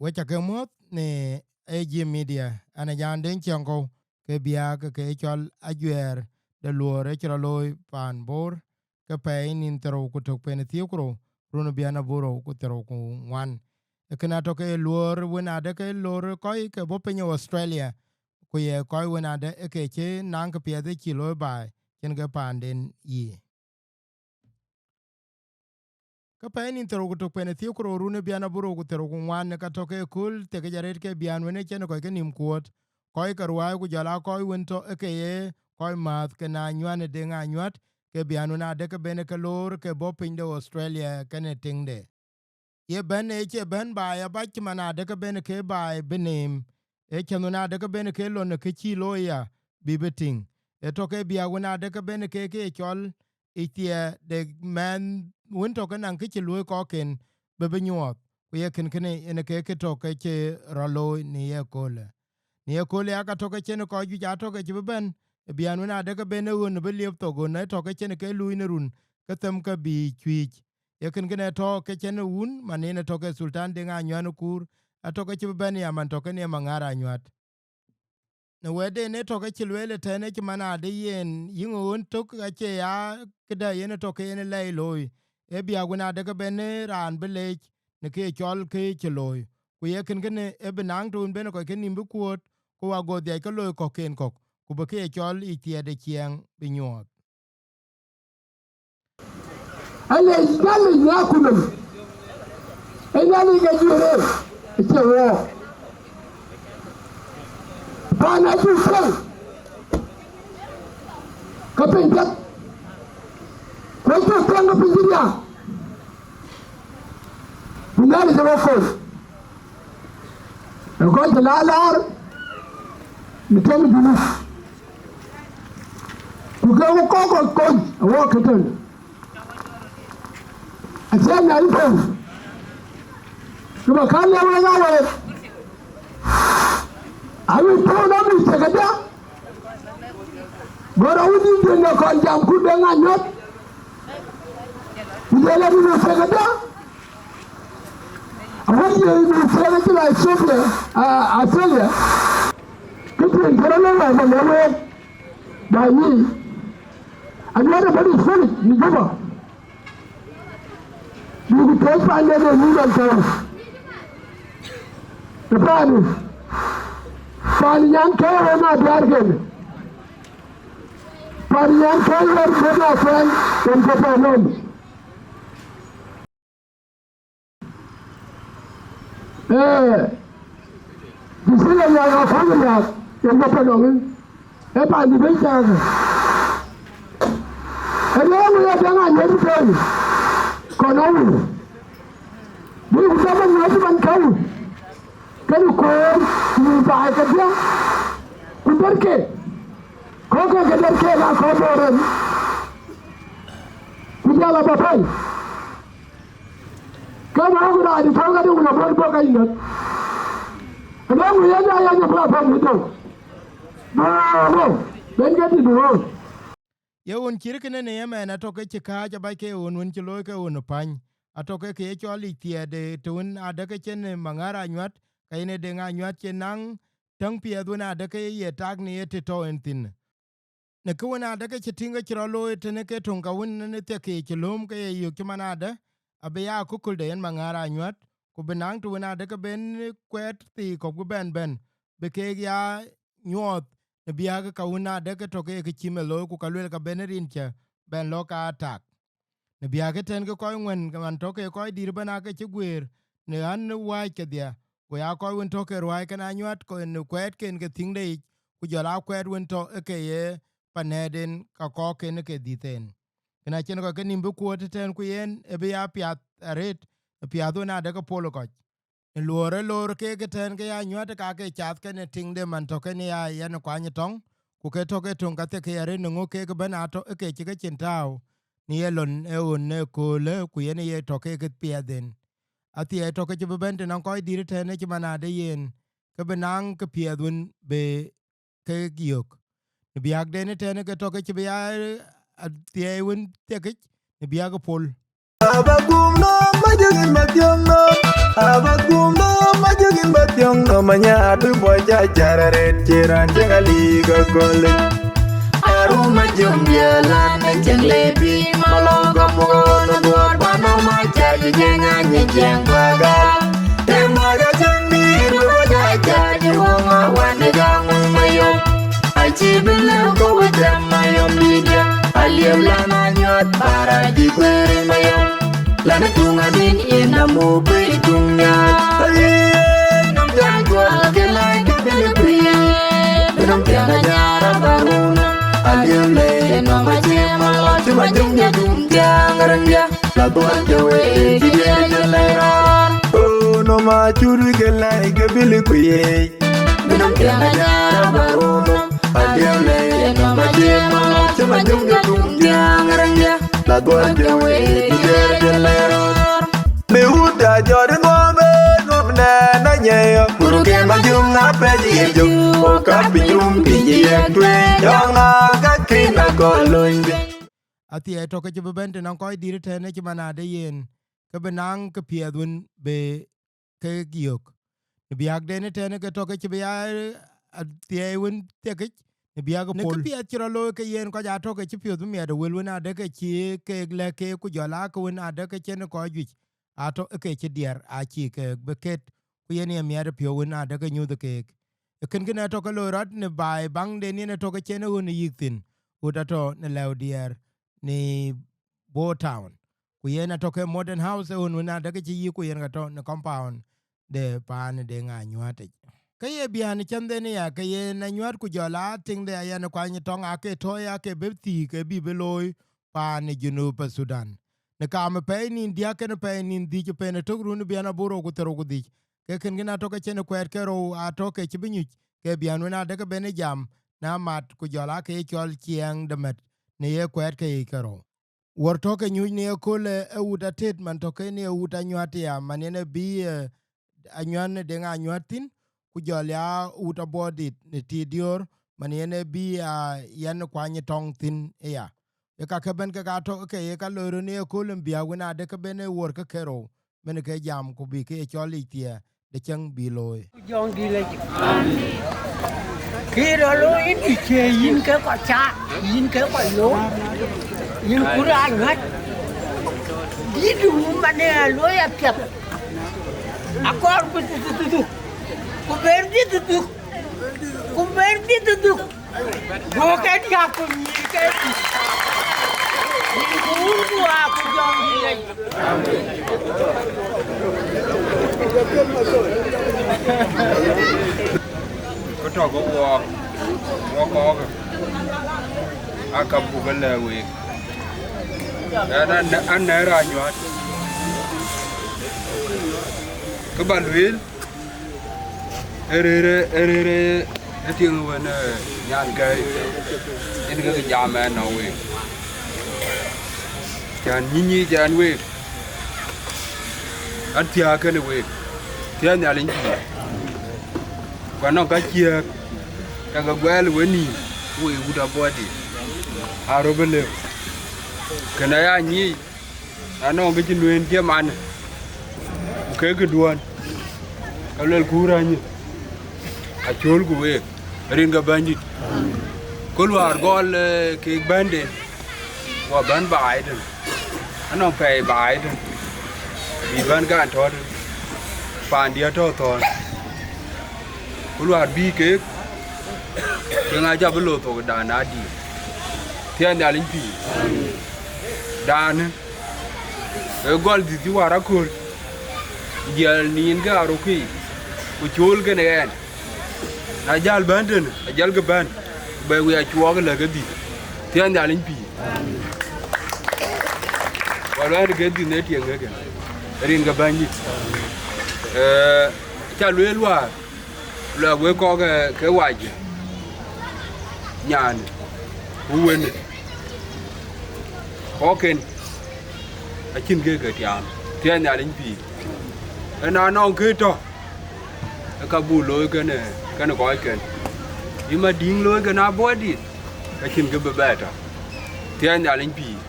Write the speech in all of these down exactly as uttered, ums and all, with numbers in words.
Wek ca ke muɔ̈th në A G Media, an, Ajan Deŋ Ciɛŋkɔ̈u, ke biäk ke cɔl ajuɛɛr de luɔɔr ë cï rɔt looi paan Bor, ke pɛɛi nïn thiërrou ku tök pɛɛi thiëër ku rou, run bian aburou ku thiërrou ku ŋuan. Ee kën atɔ̈ ke luɔɔr wën adë ke loor kɔc ke bɔ̈ piny ë Australia, ku ye kɔc wën adë ë ke cï naŋ kë piɛth ë cï looi baai, cïn ke paanden yiic. Ke pɛɛi nïn thiërrou ku tök pɛɛi thiëër ku rou, run ë bian aburou ku thiërrou ku ŋuan, ka tɔ̈ ke kööl thiekic arëët ke biän wën ë cïn kɔc ke nïïm kuɔ̈ɔ̈t, kɔc ke ruääi ku jɔl aa kɔc wën tɔ̈ ë ke ye kɔc määth ke na nyuan ë Deŋ Anyuat, ke biän wën adë ke ben ke loor ke bɔ̈ piny de Australia kenë tiŋde. Ye bɛ̈n ë cie bɛ̈n baai abac cï man adë ke ben ke baai bï neem, ee cäŋ wën adë ke ben ke lon ë kë cï looi ya bï bï tïŋ. Ee tɔ̈ ke biäk wën adë ke ben ke ke cɔl ë thiɛɛr de mɛnh wën tɔ̈ ke naŋ kë cï luöi kɔcken bï bï nyuɔɔth, ku ye kën kënë yen ke kë tɔ̈ ke cï rɔt looi në ye köölë. Në ye köölë ya ka tɔ̈ ke cïn kɔc juëc atɔ̈ ke cï bï bɛ̈n, ë biän wën adë ke ben ë ɣön bï liep thok, ɣön ë tɔ̈ ke cïn ke luui në run ke them ke bï cuëëc. Ye kën kënë tɔ̈ ke cïn wun, man yen ë tɔ̈ ke Sultan Deŋ Anyuat ë Kuur, atɔ̈ ke cï bï bɛ̈n ya man tɔ̈ ke në Maŋar Anyuat. Në wɛ̈tden ë tɔ̈ ke cï lueel ëtɛ̈ɛ̈n ë cï man adë yen yïŋ ɣön tök acie ya këdë yen ë tɔ̈ ke yen ë lɛi looi, ee biäk wën adë ke ben ë raan bï leec në kë cɔl kë cï looi, ku ye kën kënë ë bï naŋ tɔ̈ wën ben kɔc ke nïïm bï kuööt, ku wa go dhiac ke looi kɔ̈kken kɔ̈k, ku bï kë cɔl ë thiɛɛr de ciɛɛŋ bï nyuɔɔth. Alec Nhialic në akutnhom, ee Nhialic ke juëc rëër, acie wɔɔk. Paan acuk piɛŋ, ke piny piɛth, ku acuk piɛŋ ke piny cï diaak, bï Nhialic ë rɔt kony. Ë kɔc cï la laar në tiɛm ë Junub, ku ke wok kɔc kɔc kony ë wɔɔk ke tënë. Acie Nhialic pɔ̈u, cï bä kaŋ lɛ̈k wek aa wek, awïc pɔ̈u nɔm yic thiëkëdë, go rɔt wïc yïn dhiën de kɔn jam ku Deŋ Anyuat, ku jɔl a run ë thiëkëdë, awïc ye run ë thiëkë cï la Ethiopia, ah, Australia, kë thiën cï rɔt lëu wek bä lɛ̈k wek, bä yï, Anyuat ë bɛ̈n ë thölic në Juba. Bï ku tëëc paanden ë nyuc ɣɔn thɔ̈ɔ̈r. Ë paani, paani nyan kɛ̈ɛ̈r ɣɔn aa diäärken. Paani nyan kɛ̈ɛ̈r ɣɔn aa kuɛɛny ɣɔn ke paanɔm. Ee, bï thilɛ nhial ɣɔn kuany nhial ɣɔn ke paanɔm. Ë paandït bɛ̈ny cääkë. Ë rëër ŋö ye Deŋ Anyuat tëëny? Kɔn awur. Bï ku jam Anyuat cï man ka wur. Kënë koor, ku wur baai kedhie. Ku derke. Kɔ̈k ke ke derke la kɔ̈k bɔ̈ rem. Ku jal a bä pɛ̈l. Ke na ku raan tɔ̈u ka de wun abɔ̈ bɔ̈ ka yïn nɔt. Ënɔɔnë, yen aya nyop la pam në döŋ. Bä rou, ben ke dït rou. Ye ɣön cït kënë në ëmɛn atɔ̈ ke cï kääc abac ke ɣön wën cï looi ke ɣön ë pany. Atɔ̈ ke ke ye cɔl yic thiɛɛt de të wën adë ke cïn ë Maŋar Anyuat, ka yen ë Deŋ Anyuat cï naŋ täŋ piɛth wën adë ke ye tak në ye të tɔ̈ en thïn. Në kë wën adë ke cï tïŋ ke cï rɔt looi tënë ke töŋ ka wën në thiek ke cï lööm ke ye yök cï man adë, abï ya akököl de yen Maŋar Anyuat, ku bï naŋ të wën adë ke ben kuɛɛt thii kɔ̈k bï bɛ̈n bɛ̈n, bï keek ya nyuɔɔth në biäk ka wën adë ke tɔ̈ ke ye kë cï meth looi, ku ka luel ka ben rin cä bɛ̈n lɔ ka tak. Në biäk ëtɛ̈ɛ̈n ke kɔc ŋuɛ̈n ke man tɔ̈ ke kɔc dït ëbɛ̈n aake cï guëër në ɣän ë wääc kedhie, ku ya kɔc wën tɔ̈ ke ruääi kën Anyuat kɔn në kuɛɛtken ke thiëŋde yic, ku jɔl aa kuɛɛt wën tɔ̈ ë ke ye panɛ̈ɛ̈t en ka kɔɔkken ë ke dhïth en. Kën acïn kɔc ke nïïm bï kuööt ëtɛ̈ɛ̈n, ku yen ë bï ya piath arëët, ë piath wën adë ke pol ë kɔc. Në luɔɔr ë loor keek ëtɛ̈ɛ̈n ke ya Anyuat ka ke cath kenë tiŋde man tɔ̈ kenë ya yen kuany ë tɔŋ, ku ke tɔ̈ ke töŋ ka thiek ke arëët në ŋö keek ëbɛ̈n atɔ̈ ë ke cï ke cin tääu në ye lon ë ɣön ë köölë, ku yen ë ye tɔ̈ ke ke piɛth en. Athiɛɛi tɔ̈ ke cï bï bɛ̈n të nɔŋ kɔc dït ëtɛ̈ɛ̈n ë cï man adë yen, ke bï naŋ kë piɛth wën bï keek yök. Në biäkden ëtɛ̈ɛ̈n ke tɔ̈ ke cï bï ya athiɛɛi wën thiekic në biäk ë pol. Aba gum nɔm, ma jëgin ba thiɔ̈ŋ nɔm. Aba gum nɔm, ma jëgin ba thiɔ̈ŋ nɔm. Anyaar bï bɔ̈ ca car arëët, cï raan cï ŋa liik ëkööl. Arum ajöŋ diɛ̈l an, ë cieŋ le piny, ma lɔ̈k amuɔɔn ë duɔɔr, ba nɔm acac ë jiëŋ, anyï jiëŋ ba gam. Tɛ̈ mac acäŋ dïït, bï wä ca cac ë wöŋ awan ë gam wëŋ mayom. Acï bï lëu ke wä tɛ̈m mayom dïïtdiɛ̈, aliep lan anyuɔɔth, ba rac dït kueer ë mayom. Lana tuŋ adïn yen amu piny tuŋ nhial. Aye, nɔm thiaŋ cuɔl ke lac ke bï lëu piny. Bï nɔm thiaŋ anyaar aba rum nɔm. Aliep le nɔm acie malɔt, cï ma juŋ jɔ dum thiaŋ rɛ̈ŋdiɛ̈. La dhuɔl ke wëi cï diɛɛr jɔ lɛ̈i rɔɔr. Oh, nɔm acut ke lac ke bï lëu piny. Bï nɔm thiaŋ anyaar aba rum nɔm. Aliep le nɔm acie malɔt, cï ma juŋ jɔ dum thiaŋ rɛ̈ŋdiɛ̈. La dhuɔl ke wëi cï diɛɛr jɔ lɛ̈i rɔɔr. Bï wut ajɔt ë nuɔm ë nuɔm nɛn anyɛi ɣɔ̈k. Kur ke ma juŋ apɛc ye jök. Wo ka piny rum piny ye tueŋ. Jɔŋ na ka kin akɔl lony bï. Athiɛɛi tɔ̈ ke cï bï bɛ̈n tënɔŋ kɔc dït ëtɛ̈n ë cï man ade yen, ke bï naŋ kë piɛth wën bï kek yök. Në biäkden ëtɛ̈n ke tɔ̈ ke cï bï ya, eh, athiɛɛi wën thiekic, në biäk ë pol. Në kë piɛth cï rɔt looi ke yen kɔc aa tɔ̈ ke cï piɔ̈th bï miɛt ë wël wën adë ke cï keek lɛ̈k keek ku jɔl aa ke wën adë ke cïn kɔc juëc, aa tɔ̈ ë ke cï diɛɛr, aa cï keek bï ket, ku yen ye miɛt ë piɔ̈u wën adë ke nyuuth ë keek. Ë kën kënë atɔ̈ ke loi rɔt në baai baŋden yen ë tɔ̈ ke cïn ë ɣön ë yïk thïn, ɣöt atɔ̈ në lɛ̈u diɛɛr në Bo Town. Ku yen atɔ̈ ke Modern House ë ɣön wën adë ke cï yïk ku yen ka tɔ̈ në compound de paan ë Deŋ Anyuäätic. Ke ye biän cändhden aya, ke yen Anyuäät ku jɔl aa tiŋde aya në kuany tɔŋ aake tɔ̈ aya ke bï thiëëk ke bï bï looi paan ë Junub Thudan. Në kaam ë pɛɛi nïn diäk kenë pɛɛi nïn dhïc ë pɛɛi ë tök run ë biän abï rou ku thiërrou ku dhïc, ke kën kën atɔ̈ ke cïn kuɛɛt ke rou atɔ̈ ke cï bï nyuc, ke biän wën adë ke bɛ̈n ë jam, na mat ku jɔl aake cɔl ciɛɛŋ de mät në ye kuɛɛt ke yiic ke rou. Wär tɔ̈ ke nyuc në ëköölë ë wut atët man tɔ̈ ke në wut Anyuäät aya, man yen ë bï, eh, Anyuäät në Deŋ Anyuäät thïn, ku jɔl ya wut Abɔ̈dït në Tiit Diöör, man yen ë bï ya yɛn kuany ë tɔŋ thïn aya. Ë ka ke bɛ̈n ke ka tɔ̈ ke ye ka loi röt në ëköölë biäk wën adë ke bɛ̈n ë wär ke ke rou, bɛ̈n ke jam ku bï ke ye cɔl yic thiɛɛr de cäŋ bï looi. Jɔŋdït lec. Kë rɔt looi yïn kë cie yïn ke kɔc cak, yïn ke kɔc looi, yïn ku raan nyuäth. Dït wun man ë looi apiɛth. Akɔɔr ku thuthu, ku ber dhil thuthu, ku ber dhil thuthu. Go ke diäk ku nyïïr ke dït. Yïn ku wun ku aa ku Jɔŋdït lec. Kë tɔ̈ ke wɔɔk, wɔɔk kɔɔkë, aa ka buk ë lɛ̈k week. Ɣɛn an, an nɛ̈ɛ̈r Anyuäät. Kë ba lueel, ë rëër, ë rëër, ë tiŋ wën, eh, nyan gäi, yen ke jam ɛn nɔŋ week. Cän nyïnyï jɛn week, an thiääk kënë week, thiääk Nhialic pïïr. Ku anɔŋ ka ciëëk, ka ke guɛɛl wën nïïm, wek wut Abɔ̈dït, aa röt bï lëu. Kën aya nyiic, na nɔŋ kë cï nueen cï man, ku kek këduɔ̈n, ka luelku rɛ̈nyë, acöölku week, rin ke Bɛ̈nydït. Ku luaar gɔl, eh, kek bɛ̈nde, ku abɛ̈n baai tën, anɔŋ pɛɛi baai tën, bï bɛ̈n gan tɔ̈ tën, paandiɛ̈ tɔ̈ thɔ̈ɔ̈n. Ku luaar bï keek, ke ŋa cä bï lɔ thok dan adï? Thiɛɛn Nhialic pïïr. Daanë, ee gɔl dhïth cï wäär aköl, ku jiɛl nïn ke arökï, ku cool kënë ɣɛn. Na jäl bɛ̈n tënë, ajälkï bɛ̈n, ku bɛ wïc acuɔɔk lɛ̈k ke dhïth. Thiɛɛn Nhialic pïïr. Wal wɛ̈ɛ̈t ke dhïth në tiɛŋ ke kën, rin ke Bɛ̈nydït. Ee, ca lueel wäär, luɛk wek kɔ̈k ke, ke wac, nyan, ku wën, kɔ̈kken, acïn kë ke tiaam, thiɛɛn Nhialic pïïr. Ëna nɔŋ kë tɔ̈, ë ka buk looi kënë, kënë kɔckɛn. Yï Madiŋ looi kënë Abuɔdit, ka cïn kë bï bɛ tɔ̈. Thiɛɛn Nhialic pïïr.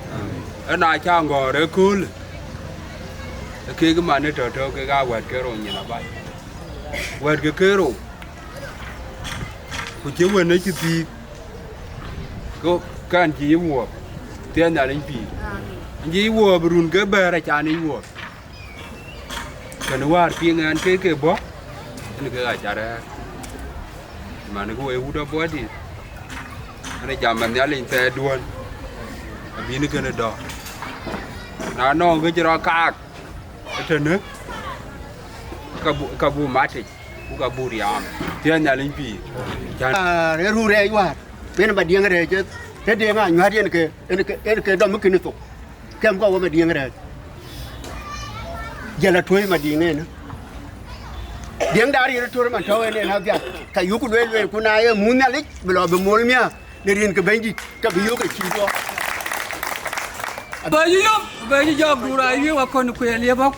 Ëna ca ŋɔ̈ɔ̈r ëköölë, Kek man ë tɔ̈tɔ̈ kek aa wɛ̈t ke rou nyin abac. Wɛ̈t ke ke rou, ku cï wën ë cï thiëëk, ku kɛn cï yï wuɔɔp, thiëëc Nhialic pïïr. Amen. Cï yï wuɔɔp run ke bɛ̈ɛ̈r acan yï wuɔɔp. Kën wäär piŋ ɛn ke ke bɔ̈, ën ke ɣa ca rɛ̈ɛ̈r. Man ke wek wut abɔ̈ dït, ën jam ë Nhialic thɛɛrduön, abï në kënë dɔ̈. Na nɔŋ kë cï rɔt kaak ëtënë, ka bu, ka bu matic, ku ka bu riaam, thiëëc Nhialic pïïr. Can. Ah, rɛ̈ɛ̈r rɛɛc wäär, ben ba diɛŋ rɛɛc, të deŋ anyuäät yen ke, yen ke, yen ke dɔm kënë thok. Kɛm kɔ̈u wä Madiŋ rɛɛc. Jël atuɔ̈c Madiŋ ënë. Diɛŋ daar yen atuɔ̈r man tɔ̈u ënë ënë adhial. Ka yuk lueel lueel, ku na ye muk Nhialic, bï lɔ bï mol miäk në rin ke Bɛ̈nydït, ke bï yök ë cïï duɔ̈ɔ̈r. Bɛ̈ny yök, bɛ̈ny jɔk duur ayuëëk akɔn ku ye liep ɔ̈k.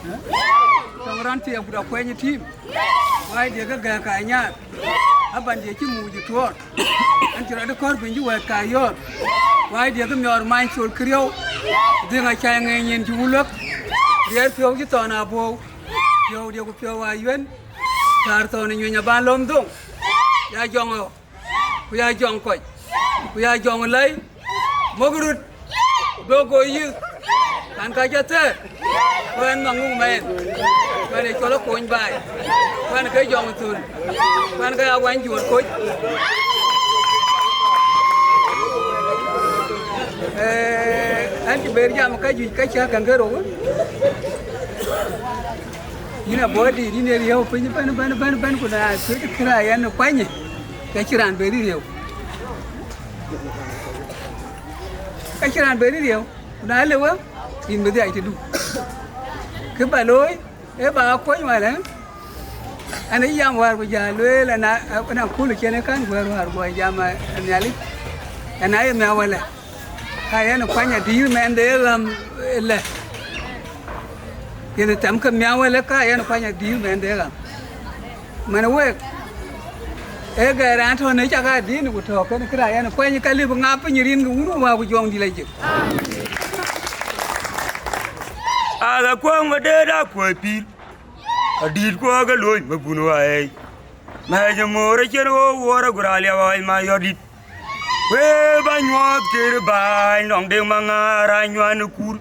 Tɔŋ raan thiëëk agut akuɛny ë tim. Wai diëk ë gɛ̈ɛ̈k ka nyaar. Aban diëk cï muuc ë tuɔɔr. Ɛn cï rɔt ë kɔ̈r piny cï wɛ̈ɛ̈t ka yɔ̈ɔ̈r. Wai diëk ë miɔɔr many col këriëu. Dhiëŋ acäi ŋeeny yen cï wulëk. Riɛɛr piɔ̈u cï thɔn abou. Piɔ̈u diëk ku piɔ̈u ayuën. Thäär thɔn ë nyueny aban lɔ̈m dhoŋ. Ya jɔŋ ɣɔ̈k. Ku ya jɔŋ kɔc, ku ya jɔŋ lɛ̈i, mɔ̈k röt, duk go yïth, kan ka cä thɛɛr, ku ɛn maŋ ŋuk mɛɛn, ku ɛn ë cɔl ë kony baai, ku ɛn ke jɔŋ thöl, ku ɛn ke ya wany juöör koc. Ee, ɛn cï ber jam ka juëc ka cä käŋ ke rou. Yïn abɔ̈ dït, yïn ee riëëu piny ëbɛ̈n, ëbɛ̈n, ëbɛ̈n, ëbɛ̈n, ku na tueec kërë ayɛn kuany, ke cïn raan ben riëëu. Ke cïn raan ben riëëu, ku na lëu, yïn bï dhiac tëdu. Kë ba looi, ee ba kuɔny wälë, ɛn ë jam wäär ku jɔ lueel, ɛn a, ɛn a kööl cïn ë kän guɛ̈ɛ̈r wäär guɔ jam, ë, Nhialic, ɛn a ye miäk wälë. Ka yɛn kuany adïïr mɛnhde ë ɣäm ëlë. Yen ë thɛm ke miäk wälë ka yɛn kuany adïïr mɛnhde ë ɣäm. Mɛn wek, ee gɛɛr raan tɔ̈ në cak adïn ku tɔ̈ kën këra yɛn kuany ka lip ŋa piny rin ke wun wä ku jɔŋdït la jik. Adha kuäŋ madɛɛt akuɔ̈c pïïr, adït kuɔ̈k ke luöny me bun waɛɛi. Mɛ̈c ë moor acïn ɣöö wuɔɔr agur aliap awäc ma yɔ̈t dït. Wee ba nyuɔɔth kër baai nɔŋ Deŋ Maŋaar anyuan ë kuur.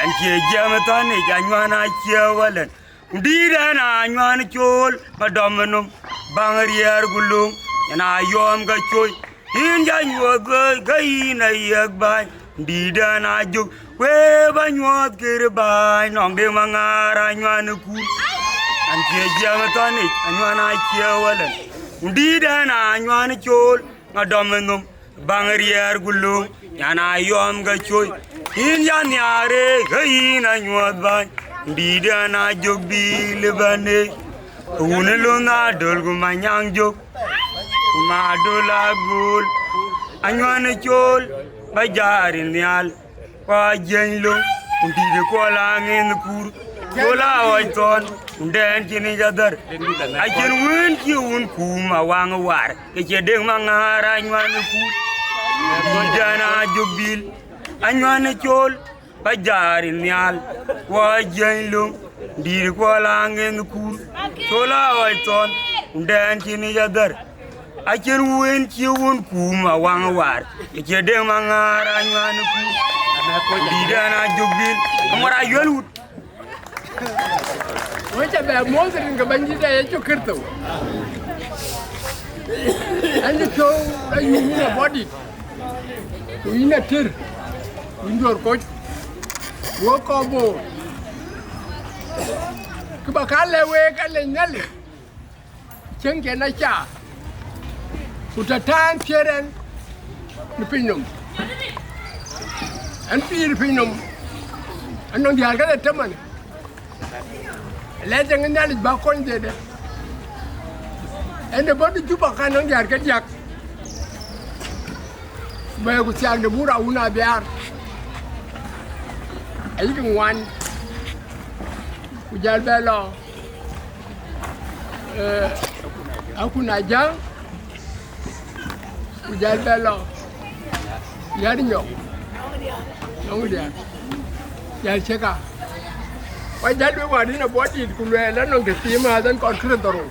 Ɛn cie jiɛɛm ë thɔ̈n ic anyuan acie wälɛn. Ku dïït ɛn anyuan ë cool ma dɔm ë nöm baŋ riɛɛr ku löŋ. Yɛn ayɔ̈ɔ̈m ke coc. Yïn jɔ nyuɔɔth wëëc ke yïn ayiëk bäny. Dïït ɛn ajök. Wee ba nyuɔɔth kër baai nɔŋ Deŋ Maŋaar anyuan ë kuur. Ɛn cie jiɛɛm ë thɔ̈n ic anyuan acie wälɛn. Ku dïït ɛn anyuan ë cool ma dɔm ë nöm baŋ riɛɛr ku löŋ. Nyan ayɔ̈ɔ̈m ke coc. Yïn jɔ nhiaar ee ke yïn anyuɔɔth bäny. Dïït ɛn ajök bï lëbɛ̈n ee. Wun ë löŋ adöl ku manyaŋ jök. Ku ma döl agööl. Anyuan ë cool ba jääri nhial. Ku ajiëny löŋ, ku dïït ë kuɔl aŋen kuur, col aa ɣɔc thɔ̈n, ku dɛɛn cïn yic adhär. Acïn wëën cï wun kuum awaŋ ë waar, ke cie Deŋ Maŋaar anyuan ë kuur. Dïït ɛn ajök bïl, anyuan ë cool, ba jääri nhial, ku ajiëny löŋ, dïït ë kuɔl aŋen kuur, col aa ɣɔc thɔ̈n, ku dɛɛn cïn yic adhär. Acïn wëën cï wun kuum awaŋ ë waar, ke cie Deŋ Maŋaar anyuan ë kuur. Dïït ɛn ajök bïl, amär ayuɛl wut. Wek ca bɛ muɔ̈th rin ke Bɛ̈nydït ë Yecu Kërtho. Ɛn cï piɔ̈u ayum yïn abɔ̈ dït, ku yïn atër, ku yïn duɔ̈r koc, wok kɔc boor. Kë ba ka lɛ̈k week alec Nhialic. Cieŋ cïn aca, ku të tään piɛ̈r ɛn në piny nɔm. Ɛn pïïr piny nɔm, ɛn nɔŋ diäär këde tëmën. Lɛc Deŋ Nhialic bä kony dhëëde. Ɛn de bɔ̈ de Juba ka nɔŋ diäär ke diäk. Bɛ̈ɛ̈i ku thiaak de bur awun abiaar. Ayïk ŋuan, ku jäl bɛ lɔ. Eh, akun ajaŋ, ku jäl bɛ lɔ. Yɛn nyɔk, nɔŋ diäär, jäl cëka. Wa jäl wek wäär yïn abɔ̈ dït, ku luɛɛl anɔŋ të thii määth ɛn kɔn kërë dhorou.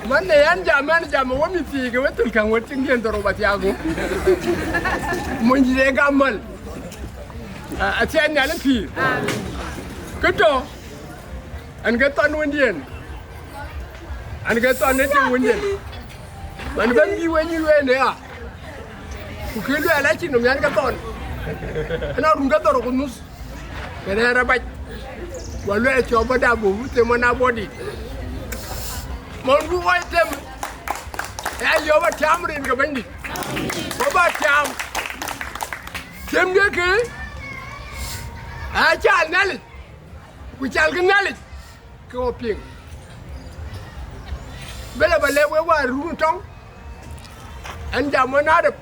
Man, në yɛn jam, ɛn jam ë wɔ mïthii ke we thil käŋ wët tiŋdiɛn dhorou ba thiaak gup. Mony dït ee gam mal. A, athiɛɛi Nhialic pïïr. Kë tɔ̈, ɛn ke thɔn wëndiɛn. Ɛn ke thɔn ë tiŋ wëndiɛn. Man bɛ̈n bï we nyï lueel ë ya. Ku kë luɛɛl acïn nɔm, yɛn ke thɔn. Ënɔɔnë run ke dhorou ku nuth, ke rɛ̈ɛ̈r abac. Wa luɛɛl cɔɔk bɔ̈ dap buk them man abɔ̈ dït. Mɔn buk ɣɔc them. Ë ya yɔ̈ɔ̈k bä tiaam rin ke Bɛ̈nydït. Wa bä tiaam. Them de kë, aa cal Nhialic, ku calkï Nhialic, ke ɣo piŋ. Bï lɔ bä lɛ̈k wek wäär run tɔŋ, ɛn jam wën arep,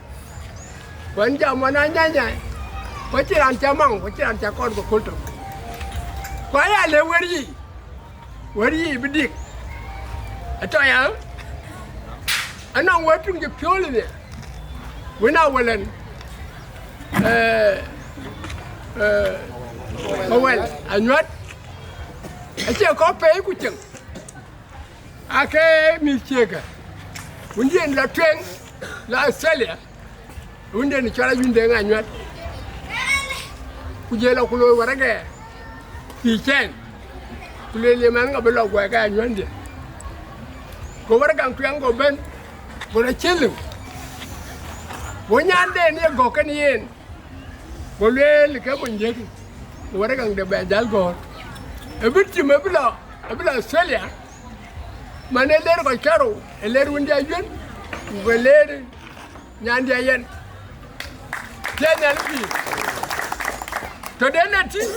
ku ɛn jam wën anyanyai, ku acïn raan cä maŋ, ku acïn raan cä kɔn ke köl tök. Ku aya lëu wër yiic, wër yiic bï dik. Atɔ̈ ya, anɔŋ wër tuŋ cï piɔ̈ɔ̈l ë nhial, wën a wël ɛn, eh, eh, Mawɛl Anyuat, acie kɔ̈k peei ku cieŋ. Ake mïth cieekë, wëndiɛn lɔ tueŋ, lɔ Australia, wëndiɛn cɔl Ayuëndeŋ Anyuat. Ku jël lɔ ku looi waragɛ, thii cɛɛn, ku lueel ye mɛn ŋa bï lɔ guɛk ke Anyuatdiɛ̈. Go waragaŋ tueŋ go bɛ̈n, go rɔ cï lëu. Go nyanden ye gɔ̈k kën yen, go lueel ke mony diëk, go waragaŋ de bɛ jäl gɔ̈ɔ̈r. Ë bï tim, ë bï lɔ, ë bï lɔ Australia, man ë ler kɔc karou, ë ler wëndiɛ̈ Ayuën, ku ke ler nyandiɛ̈ yɛn. Tiɛɛl Nhialic pïïr. Tɔ̈ den ë tïŋ,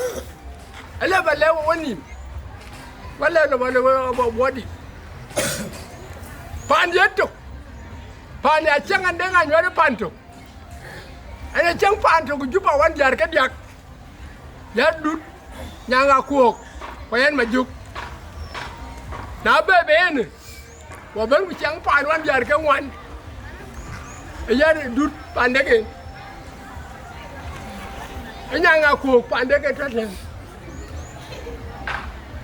ë lë bä lɛ̈k we wenïïm, wala lë bä lɛ̈k we bɔ̈ dït. Paan ye tök, paan ya cieŋ ɛn deŋ Anyuat ë paan tök. Ɛn ë cieŋ paan tök Juba wän diäär ke diäk. Ya Dut, Nyaŋ Akuɔɔk, ku yɛn Majuk. Na bɛ bɛ ënë, wɔ bɛ̈n ku ciɛŋ paan wän diäär ke ŋuan. Ë yɛn Dut paan dek en. Ë Nyaŋ Akuɔɔk paan dek en tɔ̈ tɛ̈n.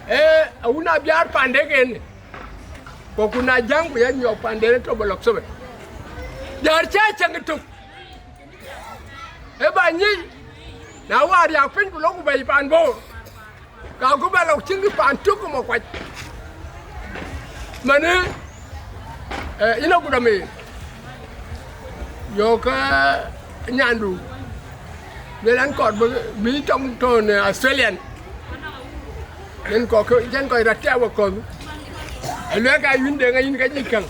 Ee, awun Abiaar paan dek en. Ku kun a jäŋ ku yɛn nyɔk paan dek en tɔ̈ bɛ lɔk thobɛ. Diäär cä cieŋ ë tök. Ë bä nyic, na wäär riääk piny ku lok ku bɛ̈i paan Bor, ka ku bɛ lɔ cïn kï paan tök ke Makuac. Mani, eh, yïn agut amëër, yöök, eh, nyandu, lueel an, kɔɔr bï, bï tɔŋ tɔ̈ në Australian. Yen kɔc ke, yen kɔc rɔt tiap we kɔ̈th. Ë luɛɛk ka Ayuëndeŋ ayïn ka nyic käŋ.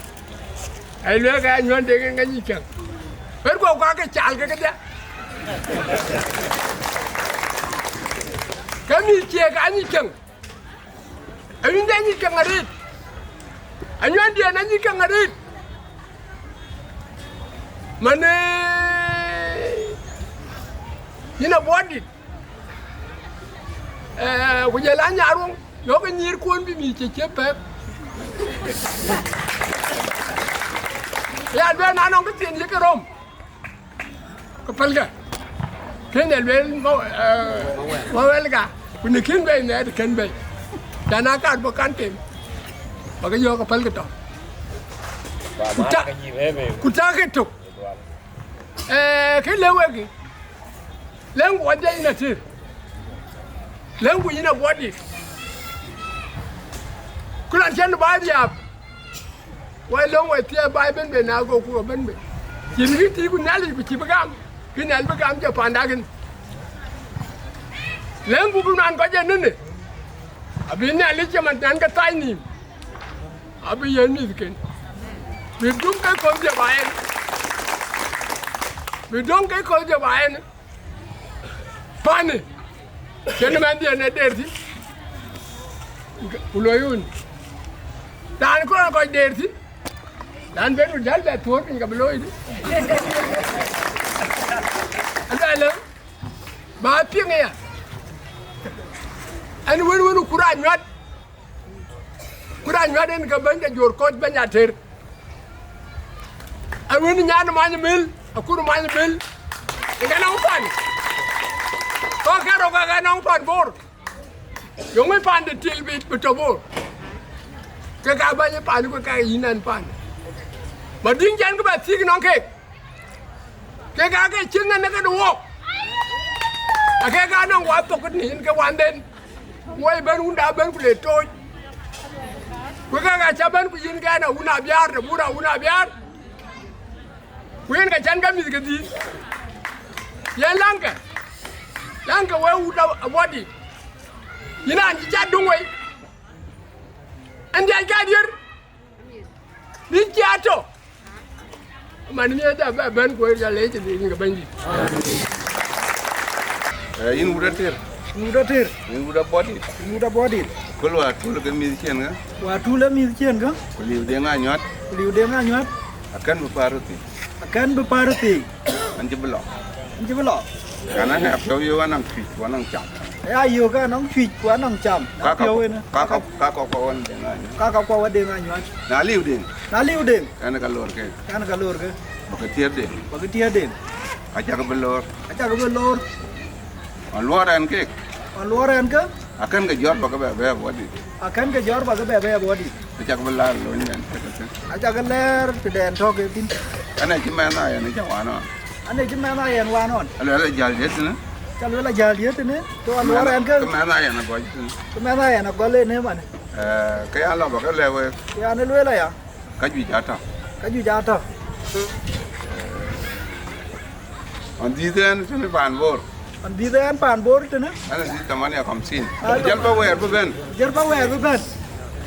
Ë luɛɛk ka Anyuëndeŋ ayïn ka nyic käŋ. Ɣet kɔ̈u ka ke cal ke kedhie. Ke mïth cieekë anyic käŋ. Ayuënde anyic käŋ arëët. Anyuëndiɛ̈n anyic käŋ arëët. Mani, yïn abɔ̈ dït. Eh, ku jël anyaruɔŋ, yökë nyïïrkuɔn bï mïth cï cï pɛ̈k. Ya lueel na nɔŋ kë thiin yïkë röm, ke pälkë. Kën e lueel Mawɛl, eh, Mawɛl ka, ku në kën bei nɛɛt kën bei. Cän a kaar bɔ̈ kan tem, bä ke yɔ̈ɔ̈k ke pälkë tɔ̈. Ku ta-, ku takë tök. Eh, kë lëu wekë, lëŋku wadhie yïn atïr, lëŋku yïn abɔ̈ dït. Ku raan cän baai riääk, wai lɔ̈ŋ wai thiëëc baai ben bei, na goku ben bei. Cïn kë tïï ku Nhialic ku cï bï gam, kë Nhialic bï gam jɔ panda kën. Lëŋku bï nuan kɔc ë nënë, abï Nhialic cï man nɛn ke thany nïïm. Abï yen mïthken, bï döŋ ke kɔ̈th jɔ ba en, bï döŋ ke kɔ̈th jɔ ba en. Pani, cïn mɛnhdiɛ̈n ë der thïn, ku loi wun. Raan kɔn kɔc der thïn, raan ben ku jäl bɛ thuɔ̈ɔ̈r piny ka bï looi dï. Aluɛlë, ba piŋ aya, ɛn wën wën ku raan nyuat. Ku raan nyuat en ke bɛ̈ny de jur kɔc bɛ̈ny ater. Awën nyan many mil, akur many mil. Ë ka nɔŋ pan. Kɔc kärou ka ke nɔŋ pan Bor. Yöŋ ë pan de Til bï, bï tɔ Bor. Ke ka bäny ë pan ku ka yïn ɛn pan. Madïŋ cän kë bä thiëk nɔŋ kek. Kek aake cïn ŋën ë këde wok. Akek aa nɔŋ wa thok ë nïn ke wanden. Woi bɛ̈n wunda bɛ̈n ku le tooc. Ku kek acä bɛ̈n ku yïn kɛn a wun abiaar, të bur a wun abiaar. Ku yen ka cän ka mïth ke dhïn. Yen läŋkë, läŋkë wek wut a, a bɔ̈ dït. Yïn raan cï cat döŋ wei. Ɛn diac ka diër. Bï cia tɔ. Man miëëc abɛ bɛ̈n ku ya lec ë dhil ke Bɛ̈nydït. Eh, yïn wut atër. Yïn wut atër. Yïn wut abɔ̈ dït. Yïn wut abɔ̈ dït. Köl wäär tuul ke mïth ciën kä. Wäär tuul ë mïth ciën kä. Ku liu deŋ anyuat. Ku liu deŋ anyuat. Akën bï paar thii. Akën bï paar thii. An cï bï lɔ. An cï bï lɔ. Kan an apiɔ̈u yök anɔŋ cuic ku anɔŋ cam. Aya yök anɔŋ cuic ku anɔŋ cam. Ka ka piɔ̈u ënë. Ka ka, ka ka kuɔ wän deŋ anyuat. Ka ka kuɔ wä deŋ anyuat. Na liu deŋ. Na liu deŋ. Ɛn ka lor ke. Ɛn ka lor ke. Bä ke tiɛ̈r deŋ. Bä ke tiɛ̈r deŋ. Acak bï lor. Acak bï lor. Ɣɔn luɔɔr ɛn kek. Ɣɔn luɔɔr ɛn ke. Akën ke jɔ̈ɔ̈r bä ke bɛ bɛ̈ɛ̈i abɔ̈ dït. Akën ke jɔ̈ɔ̈r bä ke bɛ bɛ̈ɛ̈i abɔ̈ dït. Acak bï laar lony ɛn kek ke. Acak lɛɛr tëdɛn tɔ̈ ke thïn. Ɛn ë cï mɛnh aa yɛn ë cä wan ɣɔn. Ɛn ë cï mɛnh aa yɛn wan ɣɔn. Aluɛl ajäl diëët tënë. Cä lueel ajäl diëët tënë. Ke ɣɔn luɔɔr ɛn ke. Ke mɛnh aa yɛn agɔc tënë. Ke mɛnh aa yɛn agɔl ënë man. Eh, ke ya lɔ bä ke lɛ̈k week. Ke yan ë lueel aya. Ka juëc aa tɔ. Ka juëc aa tɔ. Ɣɔn dhiëth ɛn tënë paan Bor. Ɣɔn dhiëth ɛn paan Bor tënë. Ɛn dhiëth tamania khamsin. Ah, jal bä wɛɛr bï bɛ̈n. Jal bä wɛɛr bï bɛ̈n.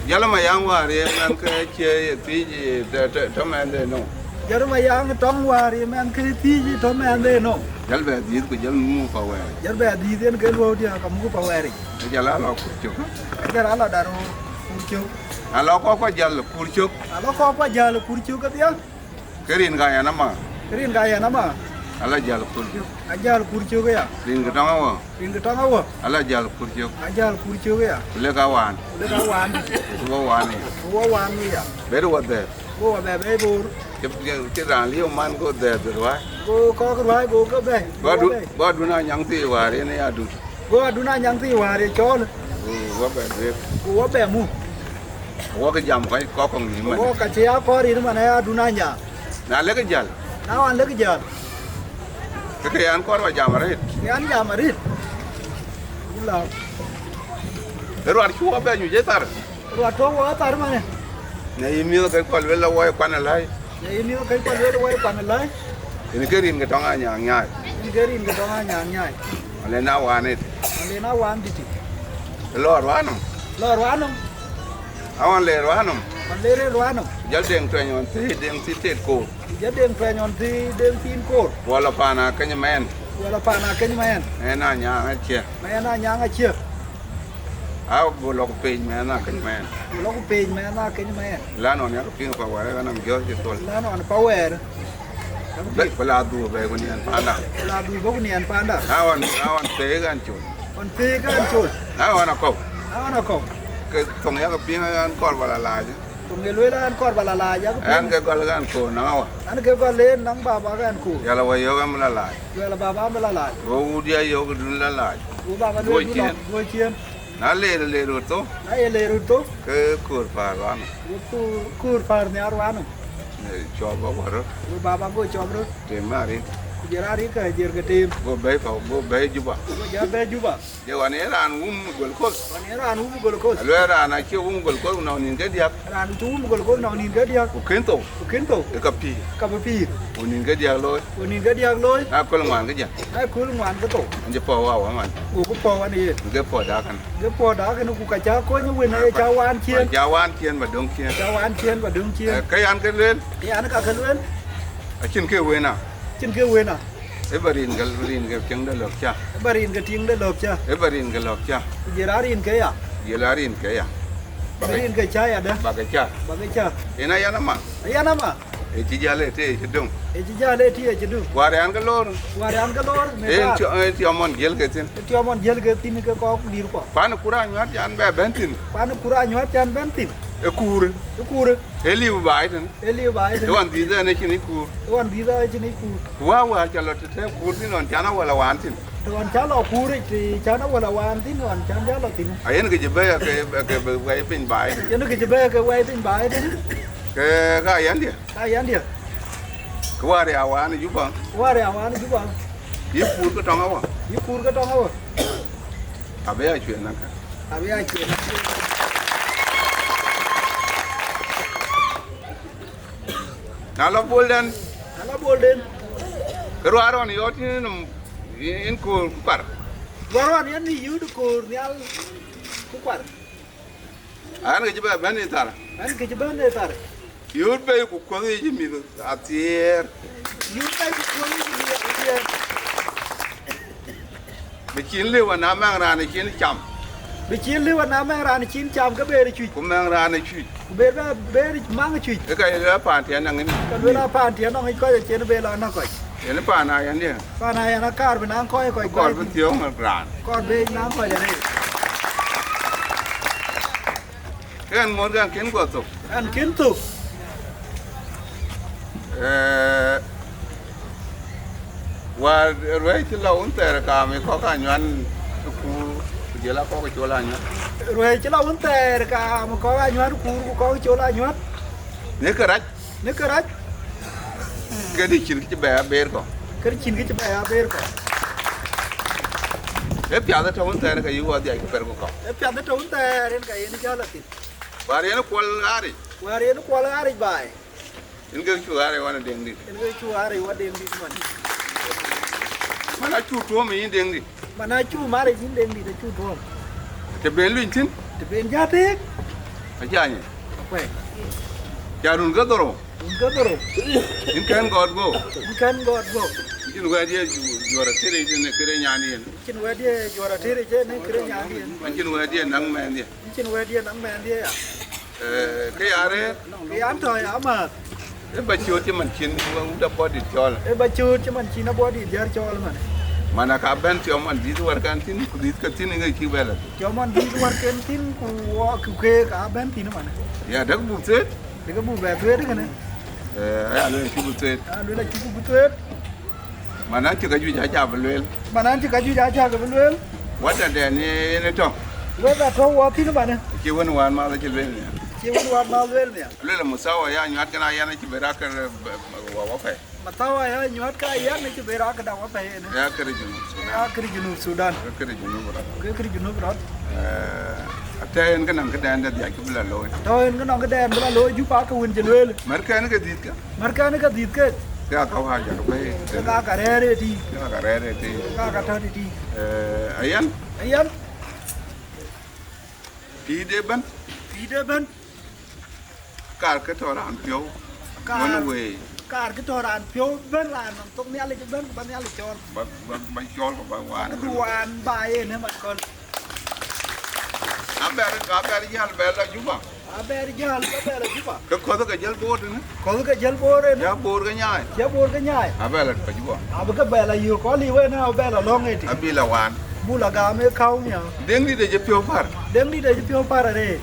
Jal ma yaŋ wäär ye mɛn ke cie ye thiic, ye tɔ, tɔ, tɔ mɛn de no. Jal ma yaŋ tɔŋ wäär ye mɛn ke thiic tɔ mɛn de no. Jal bɛ dhiëth ku jal muk pa wɛɛr. Jal bɛ dhiëth yen ke luɔu diä ka muk pa wɛɛr. Jal a lɔ kur cök. Jal a lɔ dar kur cök. Alɔ kɔk kua jäl kur cök. Alɔ kɔk kua jäl kur cök kedhia. Ke rin ka yɛn ama. Ke rin ka yɛn ama. Ala jäl kur cök. Ajäl kur cök ya. Rin ke tɔŋ awɔ. Rin ke tɔŋ awɔ. Ala jäl kur cök. Ajäl kur cök ya. Ku lek awan. Ku lek awan. Ku wɔ wan ya. Ku wɔ wan ya. Ber wɔ dhɛɛr. Ku wɔ bɛ bɛ bor. Cï, cï, cï raan liu man go dhɛɛr dhɛɛr ruai. Go kɔk ruai go ke bɛ. Ba du, ba du na nyaŋ thi war yen ya dut. Go Aduna Nyaŋ thii wäär ye cɔɔl. Ku wɔ bɛ duëër. Ku wɔ bɛ mu. Wɔ ke jam kɔc kɔk kɔŋ nïïm man. Wɔ ka cï ya kɔɔr yïn man aya Aduna Nyaŋ. Na lek jäl. Na wan lek jäl. Ke ke yan kɔɔr wa jam arëët. Ke yan jam arëët. Ula. Ë ruat cu wɔ bɛ nyuc ë thar. Ruat tɔ̈u wɔ thar manë. Në yï miëth ke kɔl wël la wɔ ye kuan alai. Në yï miëth ke kɔl wël wɔ ye kuan alai. Yen ke rin ke tɔŋ anyaŋ nyaai. Yen ke rin ke tɔŋ anyaŋ nyaai. Wale na wan it. Wale na wan dït. Lɔ ruanɔm. Lɔ ruanɔm. Awan le ruanɔm. Wan le ruanɔm. Jal deŋ tuɛny wan thii deŋ thii tet koor. Jal deŋ tuɛny wan thii deŋ thiin koor. Wala paan akeny mɛn. Wala paan akeny mɛn. Mɛn anyaŋ acie. Mɛn anyaŋ acie. Au, go lɔ ku piny mɛn akeny mɛn. Go lɔ ku piny mɛn akeny mɛn. Lan wan yak piny pa wɛɛr, anam jɔ̈ɔ̈r cï thol. Lan wan pa wɛɛr. Bɛ, bɛ la dhuk bɛ ku niɛn panda. La dhuk bä ku niɛn panda. Awan, awan pek an col. Wan pek an col. Awan akɔu. Awan akɔu. Ke thoŋ yak piny an kɔɔr ba la lac. Thoŋ ye lueel an kɔɔr ba la lac yak piny. An ke gɔl an koor naŋ awa. An ke gɔl en naŋ baba an koor. Yala wa yök am la lac. Yala baba am la lac. Go wut ya yök dun la lac. Go baba lueel dun la. Go cien. Na ler, ler röt thok. Na ye ler röt thok. Ke koor päär ruanɔ. Go koor, koor päär nhiar ruanɔ. Cɔp awär röt. Go baba go cɔp röt. Tem arik. Ku jɔl arik ka jer ke tem. Go bɛ̈i pa, go bɛ̈i Juba. Go jɔl bɛ̈i Juba. Ye wan ye raan wum gol koth. Wan ye raan wum gol koth. Aluɛɛl raan acie wum gol koth nɔŋ nïn ke diäk. Raan cï wum gol koth nɔŋ nïn ke diäk. Ku kën thou. Ku kën thou. Ke ka pïïr. Ka bï pïïr. Ku nïn ke diäk looi. Ku nïn ke diäk looi. Na köl ŋuan ke jä. Na köl ŋuan ke thou. An jë pɔ̈u wa wa man. Ku ku pɔ̈u wan yen. Ke pɔ̈u da kan. Ke pɔ̈u da kan ku ka ca kony wën aye ca wan cien. Ca wan cien ba döŋ cien. Ca wan cien ba döŋ cien. Eh, ke yan ke lueel. Ke yan ka ke lueel. Acïn ke wëna. Acïn ke wëna. Ë ba rin ke, rin ke tiŋ de lɔ̈k ca. Ë ba rin ke tiŋ de lɔ̈k ca. Ë ba rin ke lɔ̈k ca. Ku jël a rin ke ya. Jël a rin ke ya. Ba ke, rin ke ca ya dë. Ba ke ca. Ba ke ca. Yen ayan ama. Ayan ama. Ë cï jäl ë tëë cï döŋ. Ë cï jäl ë tëë cï döŋ. Wäär yan ke loor. Wäär yan ke loor. Ë tiɔmɔn jiël ke thïn. Ë tiɔmɔn jiël ke thïn ke kɔk dïr kua. Pan kur anyuat can bɛ bɛ̈n thïn. Pan kur anyuat can bɛ̈n thïn. Ë kuur. Ë kuur. Ë liu baai tën. Ë liu baai tën. Ë wan dhiëth ɛn ë cïn ic kuur. Ë wan dhiëth ɛn ë cïn ic kuur. Ku wäär wäär ca lɔ tëtëë kuur thïn ɣɔn can awäl awan thïn. Të ɣɔn cä lɔ kuur yic, të cän awäl a waan thïn, ɣɔn cän cä lɔ thïn. Ayen kë cï bɛ̈ɛ̈i ke, ke bï wɛi piny baai. Yen kë cï bɛ̈ɛ̈i ke wɛi piny baai tënë. Ke, ka yɛn dië. Ka yɛn dië. Kë wäär ya waan ë Juba. Kë wäär ya waan ë Juba. Yï kuur ke tɔŋ awä. Yï kuur ke tɔŋ awä. Abï ya cueen näkä. Abï ya cueen. Na lɔ bolden. Na lɔ bolden. Ke ruaar ɣɔn yɔt yïn nɔm, yïn koor ku kuar. Ruaar ɣɔn yɛn yï yït koor nhial ku kuar. An, ke cï bɛ bɛ̈n ë thar. An, ke cï bɛ̈n ë thar. Yït bei ku kuɔth yic mïth athiëër. Yït bei ku kuɔth yic mïth athiëër. Bï cin liu ana mɛŋ raan cin cam. Bï cin liu ana mɛŋ raan cin cam ke ber cuc. Ku mɛŋ raan cuc. Ku ber bɛ ber maŋ cuc. Ë ka ye lɔ paan tiɛn nɔŋ ŋic. Ka luel a paan tiɛn nɔŋ ŋic kɔc acïn be lɔ nɔ̈k kɔc. Yen paan a yɛn dië. Paan a yɛn akaar bï naŋ kɔc kɔc. Kɔɔr bï thiɔ̈ɔ̈ŋ raan. Kɔɔr bï naŋ kɔc arëët. Ke ɣɛn ŋuɔ̈t ke ɣɛn kën guɔ thök. Ɣɛn kën thök. Ee, wäär ruɛ̈ɛ̈c cï lɔ wun thɛɛr kaam ë kɔ̈k anyuan ë kuur, ku jël a kɔ̈k ë col anyuan. Ruɛ̈ɛ̈c cï lɔ wun thɛɛr kaam ë kɔ̈k anyuan ë kuur, ku kɔ̈k ë col anyuan. Në kërac. Në kërac. Këdï cïn kë cï bɛ ya ber kɔ̈k. Këdï cïn kë cï bɛ ya ber kɔ̈k. Ë piath ë tɔ̈ wun thɛɛr ke yï wɔ dhiac ku per ku kɔ̈k. Ë piath ë tɔ̈ wun thɛɛr en ka yen jäl athïn. Wäär yen kuɔl ɣaaric. Wäär yen kuɔl ɣaaric baai. Yen ke cu ɣaaric wan ë Deŋdït. Yen ke cu ɣaaric wan Deŋdït man. Man acu tuɔ̈ɔ̈m yïn Deŋdït. Man acu maric yïn Deŋdït acu tuɔ̈ɔ̈m. Të ben luny thïn. Të ben jä teek. Acä nyin. Akuɛc. Ca run ke dhorou. Run ke dhorou. Yïn kɛn gɔɔt guɔ̈p. Yïn kɛn gɔɔt guɔ̈p. Yïn cïn wɛ̈t ye ju-, juɔ̈r athiric në këde nyan yen. Yïn cïn wɛ̈t ye juɔ̈r athiric në këde nyan yen. Yïn cïn wɛ̈t ye naŋ mɛnhdiɛ̈. Yïn cïn wɛ̈t ye naŋ mɛnhdiɛ̈ ya. Ee, kë ya rëër. Kë ya tɔ̈ ya amääth. Ë ba cööt cï man cïn wut abɔ̈ dït cɔɔl. Ë ba cööt cï man cïn abɔ̈ dït jäl cɔɔl man. Man aka bɛ̈n thiɔ̈m man dhïth wärken thïn, ku dhïth ke thïn ë ŋic cï bɛ lɔ. Thiɔ̈m man dhïth wärken thïn, ku wɔ, ku keek aa bɛ̈n thïn man. Ya, däk buk thueet. Däk buk bɛ thueet kënë. Ee, aya lueel cï bï thueet. Aya lueel acï bï thueet. Man acï ka juëc acä bï lueel. Man acï ka juëc acä ke bï lueel. Wɛ̈tdɛn yen ë tɔ̈. Wɛ̈t atɔ̈ wɔ thïn manë. Cï wën wään math acï lueel nhial. Cï wën wään math lueel nhial. Lueel Muthawa ya nyuat kën a yɛn acï bï rak kër wɔ wɔ pɛ̈i. Muthawa ya nyuat ka yɛn acï bï rak kë da wɔ pɛ̈i ënë. Ya kër Junub Sudan. Ya kër Junub Sudan. Kër Junub rɔt. Kër Junub rɔt. Ee, atë yen ke nɔŋ këdɛn de dhiac kë bï la looi. Tɔ̈ yen ke nɔŋ këdɛn bï la looi Juba ke wën cï lueel. Märkɛn ke dhïth ke. Märkɛn ke dhïth ke. Ke aka wäär jɔt bei. Ke ka ka rɛ̈ɛ̈r ë tïï. Ke ka ka rɛ̈ɛ̈r ë tïï. Ke ka ka tɔ̈ tïtï. Ee, ayen. Ayen. Pïïr de bɛ̈n. Pïïr de bɛ̈n. Kaar ke tɔ̈ raan piɔ̈u. Kaar. Wën wëi. Kaar ke tɔ̈ raan piɔ̈u bɛ̈n raan nɔm thok Nhialic ëbɛ̈n, ba Nhialic cɔɔl. Ba, ba, ba cɔɔl ku ba waan. Ku du waan ba yen ë man kɔn. Abɛr, abɛr jäl bɛ lɔ Juba. Abɛr jäl bɛ lɔ Juba. Ke kɔ̈th ke jäl Bor tënë. Kɔ̈th ke jäl Bor ënë. Ya Bor ke nyaai. Ya Bor ke nyaai. Abɛ lɔ Juba. Abï ke bɛ lɔ yök kɔn liu ënë abɛ lɔ lɔ̈ŋ ëtï. Abï lɔ waan. Bu lɔ gam ë käu nhial. Deŋdït acï piɔ̈u par. Deŋdït acï piɔ̈u par arëët.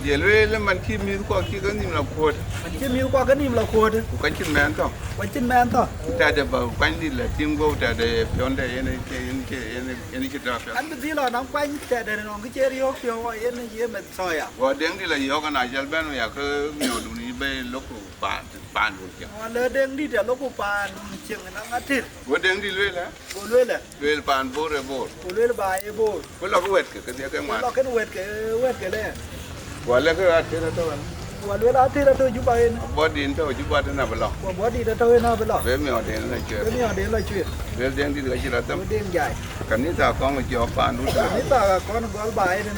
Ye lueel man cï mïthkuɔ cï ke nïm lɔ kuöt. Man cï mïthkuɔ ke nïm lɔ kuöt. Ku ka cïn mɛɛn thɔ̈. Ku acïn mɛɛn thɔ̈. Tɛ̈dë ba kuany dït lɔ tïŋ guɔ̈u tɛ̈dë piɔ̈nde yen, yen, yen, yen cï tɔ̈ piɔ̈u. An bï dhil lɔ nɔm kuany tëde nɔŋ kë cï riɔ̈ɔ̈k piɔ̈u yen ye meth thɔɔya. Go Deŋdït lɔ yɔ̈ɔ̈k an, acɔl bɛ̈n ya ke miɔɔrdun yï bei lok ku paan, paandun cieŋ. Go lɔ Deŋdït ya lok ku paandun cieŋ naŋ atir. Go Deŋdït lueel ë? Go lueel ë? Lueel paan Bor ë Bor. Go lueel ba ë Bor. Ku lɔ ke wɛ̈tkë, kedhie ke ŋuan. Lɔ kën wɛ̈tkë, wɛ̈tkë le. Go lɛ̈k ke atir atɔ̈ ënë. Go lueel atir atɔ̈ Juba ënë. Abɔ̈ din tɔ̈ Juba tënë abï lɔ. Go bɔ̈ dit atɔ̈ ënë abï lɔ. Be miɔɔrden lɔ cuet. Be miɔɔrden lɔ cuet. Lueel Deŋdït ka cï rɔt them. Go Deŋ jai. Kanitha kɔŋ cɔɔk paandu tënë. Kanitha kɔn gɔl ba ënë.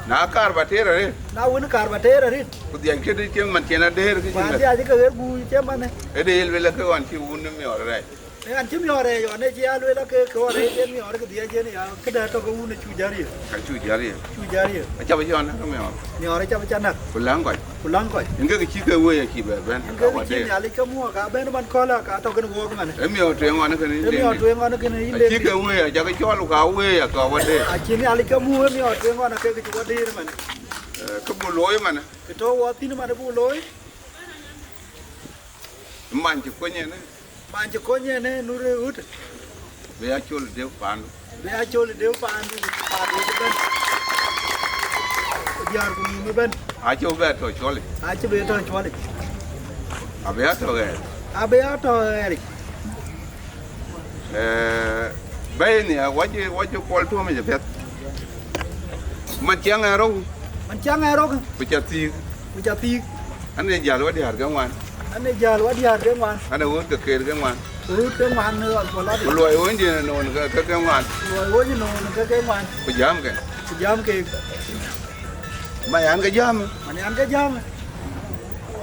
Na kaar ba teer arëët. Na wën kaar ba teer arëët. Ku dhiac këdï cieŋ man cïn adëër kë cïn. Ba dhiac ke ɣer guur cieŋ manë. Ëdë ye lueel ke ɣɔn cï wun miɔɔr rɛɛc. Ë ɣɛn cï miɔɔr rɛɛc ɣɔn, ë cï ya lueel ke ke ɣɔn rɛɛc ë miɔɔr ke dhiac yen ya, këdë tɔ̈ ke wun ë cu jäl riëëu. Ka cu jäl riëëu. Cu jäl riëëu. Acä bï cɔl näk miɔɔr. Miɔɔr acä bï cä näk. Ku läŋ kɔc. Ku läŋ kɔc. Yen ke cï ke wëi acï bɛ bɛ̈n. Yen ke cï Nhialic ke muɔɔk ka bɛ̈n man köölë ka tɔ̈ kën wuɔɔk man. Ë miɔɔr tueŋ ɣɔn kënë yïn Deŋdït. Ë miɔɔr tueŋ ɣɔn kënë yïn Deŋdït. Acï ke wëi acä ke cɔl ka wëi aka wädëër. Acï Nhialic ke muɔɔk ë miɔɔr tueŋ ɣɔn ke cï wädëër man. Ee, kë buk looi man. Kë tɔ̈ wɔ thïn man buk looi. Man cï kony ënë. Man cï kony ënë, nu rëër ɣöt. Bï ya col deu paandu. Bï ya col deu paandu, paandu ëbën. Diäär ku nïïm ëbën. Acï bï tɔ̈ cuɔlic. Acï bï tɔ̈ cuɔlic. Abï ya tɔ̈ ɣɛɛr. Abï ya tɔ̈ ɣɛɛric. Eh, bɛ̈i ni, wacï, wacï kuɔl tuɔ̈m yic apiɛth. Man ciɛŋ ë rou. Man ciɛŋ ë rou. Ku ca thiik. Ku ca thiik. An ee jäl wa diäär ke ŋuan. An ee jäl wa diäär ke ŋuan. An ee ɣööt ke keer ke ŋuan. Ɣööt ke ŋuan në ɣɔn puɔl adï. Ku luɔi ɣööc diɛn noon ke, ke, ke ŋuan. Luɔi ɣööc noon ke, ke ŋuan. Ku jääm ke. Ku jääm ke. Ma yan ke jääm. Man yan ke jääm.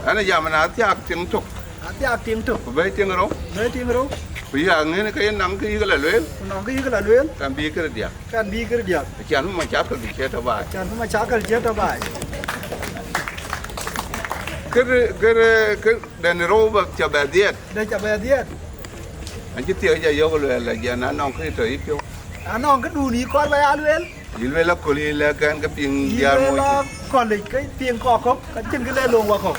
An ee jam na thiaak tiŋ tök. Na thiaak tiŋ tök. Ku bɛ̈i tiŋ rou. Bɛ̈i tiŋ rou. Ku ya ŋën ke yen naŋ ke yïk la lueel. Ku nɔŋ ke yïk la lueel. Kan bï kërë diäk. Kan bï kërë diäk. Acan bï macakël bï ciɛ̈t tɔ̈ baai. Acan bï macakël ciɛ̈t tɔ̈ baai. Kërë, kërë, kërë dɛn rou ba ca bɛ dhiɛɛt. Dɛ ca bɛ dhiɛɛt. An cï thiëëk ca yök luɛɛl, ajiɛn anɔŋ kë tɔ̈ yïpiɔ̈u. Anɔŋ këdun yï kɔɔr ba ya lueel. Yï lueel aköl yï lɛ̈k kɛn ke piŋ diäär moc. Yï lueel akɔlic ke piŋ kɔɔr kɔ̈k, ka cïn kë le luɔŋ wakɔ̈u.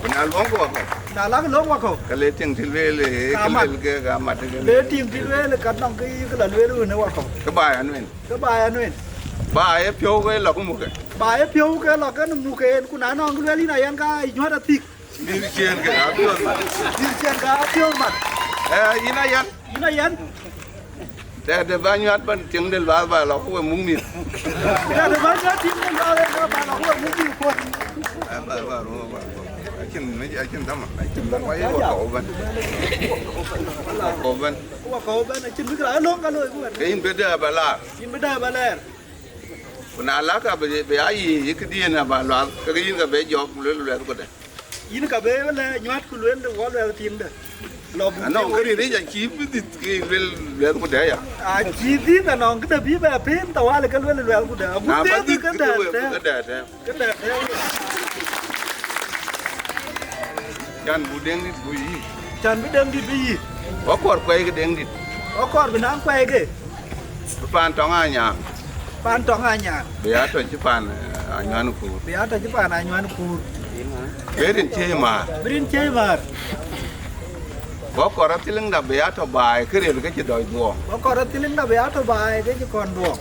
Ku na luɔŋ ke wakɔ̈u. Na lak luɔŋ wakɔ̈u. Ka le tiŋ cï lueel, ee, ka mat. Ke lueel ke ka mat ke. Le tiŋ cï lueel, ka nɔŋ kë yï kë la lueel ɣön ë wakɔ̈u. Kë baai anuɛn. Kë baai anuɛn. Baai ë piɔ̈u ke lɔ ke muk ke. Baai ë piɔ̈u ke lɔ ke muk ke en, ku na nɔŋ kë lueel yïn ayan ka nyuat athik. Dhil ciëën ke apiɔ̈ɔ̈th mat. Dhil ciëën ke apiɔ̈ɔ̈th mat. Eh, yïn ayan. Yïn ayan. Tɛ̈dë bä nyuat ban tiŋ de luath ba lɔ ku we muk mïth. Tɛ̈dë bä nyuat tiŋ de luath ba lɔ ku we muk mïth kuɔ̈t. Eh, ba, ba, ba, ba, ba. Acïn, acïn thama. Acïn thama. Wa ye wa kɔu ban. Wa kɔu ban. Wa kɔu ban, acïn bï kra lɔŋ ka loi ku wɛ̈t. Ke yïn bï dɛ ba laar. Yïn bï dɛ ba lɛɛr. Ku na lak abï, bï a yiëë yï këdiën aba luath, ke yïn ka bï jɔɔk ku luel luɛth ku dɛ. Yïn ka be lɛ nyuat ku luel wɔ luɛl tiŋdɛ. Lɔ buk anɔŋ kë rït ric acï bï dhith ke luel luɛl ku dɛ ya. Acï dhith anɔŋ këdë bï bɛ pin tawali ke luel luɛl ku dɛ. Agut na ba dhith ke dɛ tɛm. Ke dɛ tɛm. Ke dɛ tɛm. Can bu deŋ dït bu yï. Can bï deŋ dït bï yï. Wa kɔɔr kuɛi ke deŋ dït. Wa kɔɔr bï naŋ kuɛi ke. Bï paan tɔŋ anyaŋ. Paan tɔŋ anyaŋ. Bï ya tɔ cï paan, eh, anyuan kuur. Bï ya tɔ cï paan anyuan kuur. Bï rin ciëëc maar. Bï rin ciëëc maar. Wa kɔɔr athiliŋda bï ya tɔ baai kë ril ke cï dɔc dhuɔɔŋ. Wa kɔɔr athiliŋda bï ya tɔ baai ke cï kɔn dhuɔɔŋ.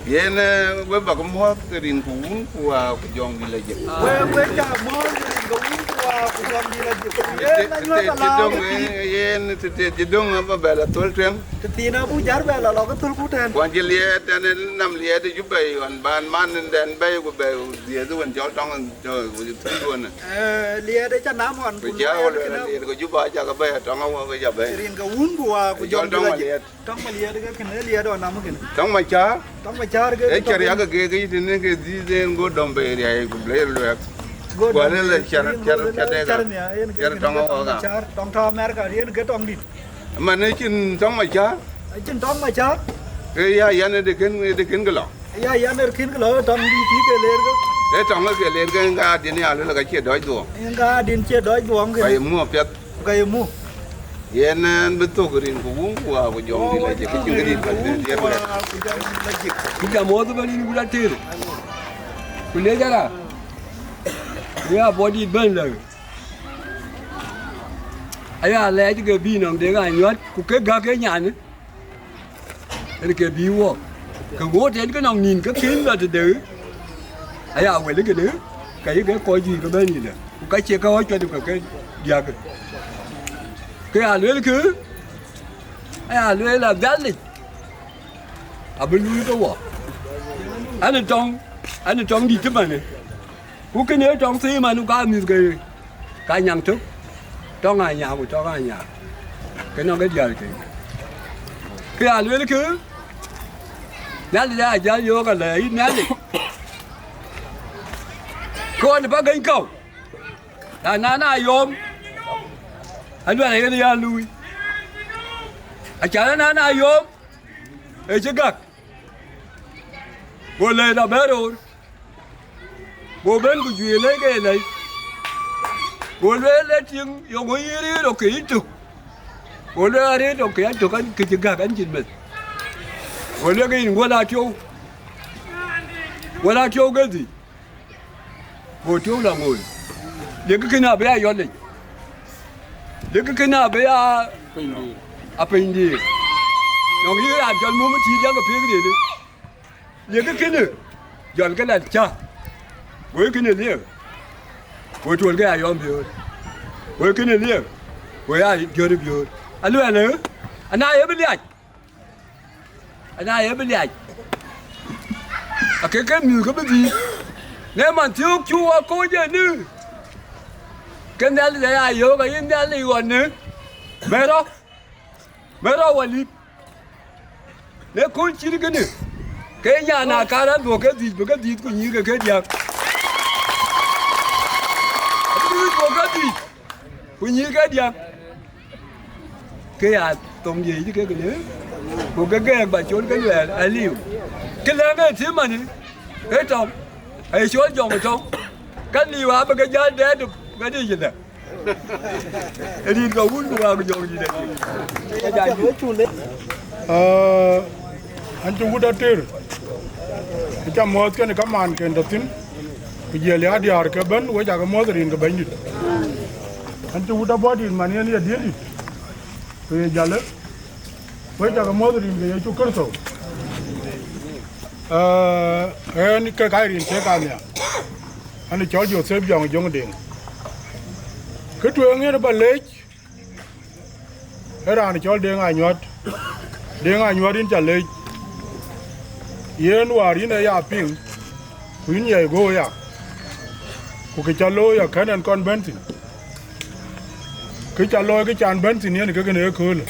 Yen, eh, we bak muɔ̈th ke rin ku wun ku waa ku jɔŋ dï la jek. We, we ca muɔ̈th ke rin ku wun ku waa ku jɔŋ dï la jek. Yen la nyuɔ̈th ala döŋ, eh, yen tëtëë cï döŋ aba bɛ la thöl tueŋ. Tëthiin abu jar bɛ la lɔ ke thöl ku tɛ̈n. Kuan cï liɛɛt tɛ̈n nam liɛɛt ë jup bɛ̈i ɣɔn ban man dɛn bɛ̈i ku bɛ dhiëëth wën cɔl tɔŋ thöl duɔn. Eh, liɛɛt ë ca nam ɣɔn ku cia liɛɛt ɣöl kënë. Liɛɛt ke jup aca ke bɛ̈i tɔŋ awɔ ke ca bɛ̈i. Rin ke wun ku waa ku jɔŋ dï la jek. Tɔŋ ma liɛɛt ke kënë liɛɛt ɔ nam kënë. Tɔŋ ma cäär. Tɔŋ ma cäär ke. E cär yak ke ke yït ne ke dhith en go dɔm be riai ku ble luɛk. Go dɔm. Guale le cär, cär, cär de ga. Cär tɔŋ awɔ ga. Tɔŋ tɔŋ America yen ke tɔŋ dit. Man e cïn tɔŋ ma cäär. E cïn tɔŋ ma cäär. Ke ya yan e de ken, e de ken ke lɔ. Ya yan e kin ke lɔ tɔŋ dit ke ler ke. E tɔŋ ke ler ke ga din ya le ka cie dɔc duɔŋ. En ga din cie dɔc duɔŋ ke. Ka ye mu apiɛth. Ka ye mu. Yen, eh, bï thök rin ku wun ku waa ku jɔŋ dï la jek, cïn këdït bä thiëëk wɛ̈t. Ku jam muɔ̈th bä rin ku la tëër. Ku le jaka. Ku ya bɔ̈ dït bɛ̈n lä. Aya lɛɛc ke bï nɔm de ŋa nyuat, ku ke gäk ke nyan. Ënë ke bï wɔ. Ke ŋoot en ke nɔŋ nïn ke kën lɔ tëde. Aya wël kënë, ka ye ke kɔc juëc ke bɛ̈n yïdë. Ku ka cie ke ɣɔc cuɛt ke ke diäk. Ke ya lueel kë, aya lueel adhalic. Abï luui ke wɔ. Ɛn ë tɔŋ, ɛn ë tɔŋ dït cï bɛ̈në. Ku kënë ë tɔŋ thii man, ku ka mïth ke ka nyaŋ tök, tɔŋ aa nyaŋ, ku tɔŋ aa nyaŋ, ke nɔŋ ke diäär ke. Ke ya lueel kë, Nhialic aa jäl yöök alɛ, yïn Nhialic. Ke ɣɔn ë bä geny kɔ̈u, na, na, na yɔ̈ɔ̈m, aluɛl ayen ya luui. Acan na, na yɔ̈ɔ̈m, ë cï gäk, go lɛc lɔ bɛ̈n roor. Go ben ku juëc lɛc ke lɛc. Go lueel, le tiŋ, yöŋö yïn rëër ë ke yï tök? Go lueel, arëër ë ke ya tök, an, kë cï gäk, an, cïn meth. Go lueel ke yïn, wël aa tiou. Wël aa tiou ke dhïc. Go tiou la ŋool. Ye kë kënë abï ya yɔt lec. Ye kë kënë abï ya, piny dïïr. Apɛnydiɛ̈. Nɔŋ yï raan cɔl Mum Tiit, yak ke piëëk riëëc. Liekë kënë, jɔlkë la cä. Wëi kënë liep. Wëi tuɔl ke ya yɔm biöör. Wëi kënë liep. Wëi ya jɔ̈ɔ̈r biöör. Aluɛɛl ë, ana ye bï liac. Ana ye bï liac. Akë ke mïth ke bï dhiëëth. Në man thiɔ̈k cuk wa kony ënë. Ke Nhialic aya yöök, ayï Nhialic ɣɔn në. Bɛ̈n rɔt. Bɛ̈n rɔt wa lip. Në kööl cït kënë, ke nyan ë kaar adhuɔ̈k ke dhiëc, bï ke dhiëth ku nyïïr ke ke diäk. Abï dhuɔ̈k ke dhiëc, ku nyïïr ke diäk. Ke ya thoŋ diëëc ke kënë, ku ke gɛɛk ba col ke luɛɛl aliu. Kë lɛ̈ŋ ë thiëëmanë, ke tɔŋ, aye cɔl jɔŋ ë tɔŋ. Ka liu abï ke jäl dɛɛt, ke dï yïdë. Rin ka wun ku waak jɔŋ dït ëtï. Aa, an cï wut ater, aca muɔ̈ɔ̈th kën kamaan kën tɔ̈ thïn, ku jiël ya diäär ke bɛ̈n, wek aca ke muɔ̈ɔ̈th rin ke Bɛ̈nydït. An cï wut abɔ̈ dït man yen ye diëërdït, ku ye jalë, wek aca ke muɔ̈ɔ̈th rin ke Yecu Kërtho. Aa, ɣɛn ke ka rin kek aa nhiaar. An cɔl Jothep Jɔŋ Jɔŋ Deŋ. Kë tueŋ yen ba leec, ë raan cɔl Deŋ Anyuɔ̈t. Deŋ Anyuɔ̈t, yïn ca leec. Yen wäär yïn ë ya piŋ, ku yïn yɛi guɔ̈p ya. Ku kë ca looi akën ɛn kɔn bɛ̈n thïn. Kë ca looi, kë can bɛ̈n thïn yen ke kënë ëköölë.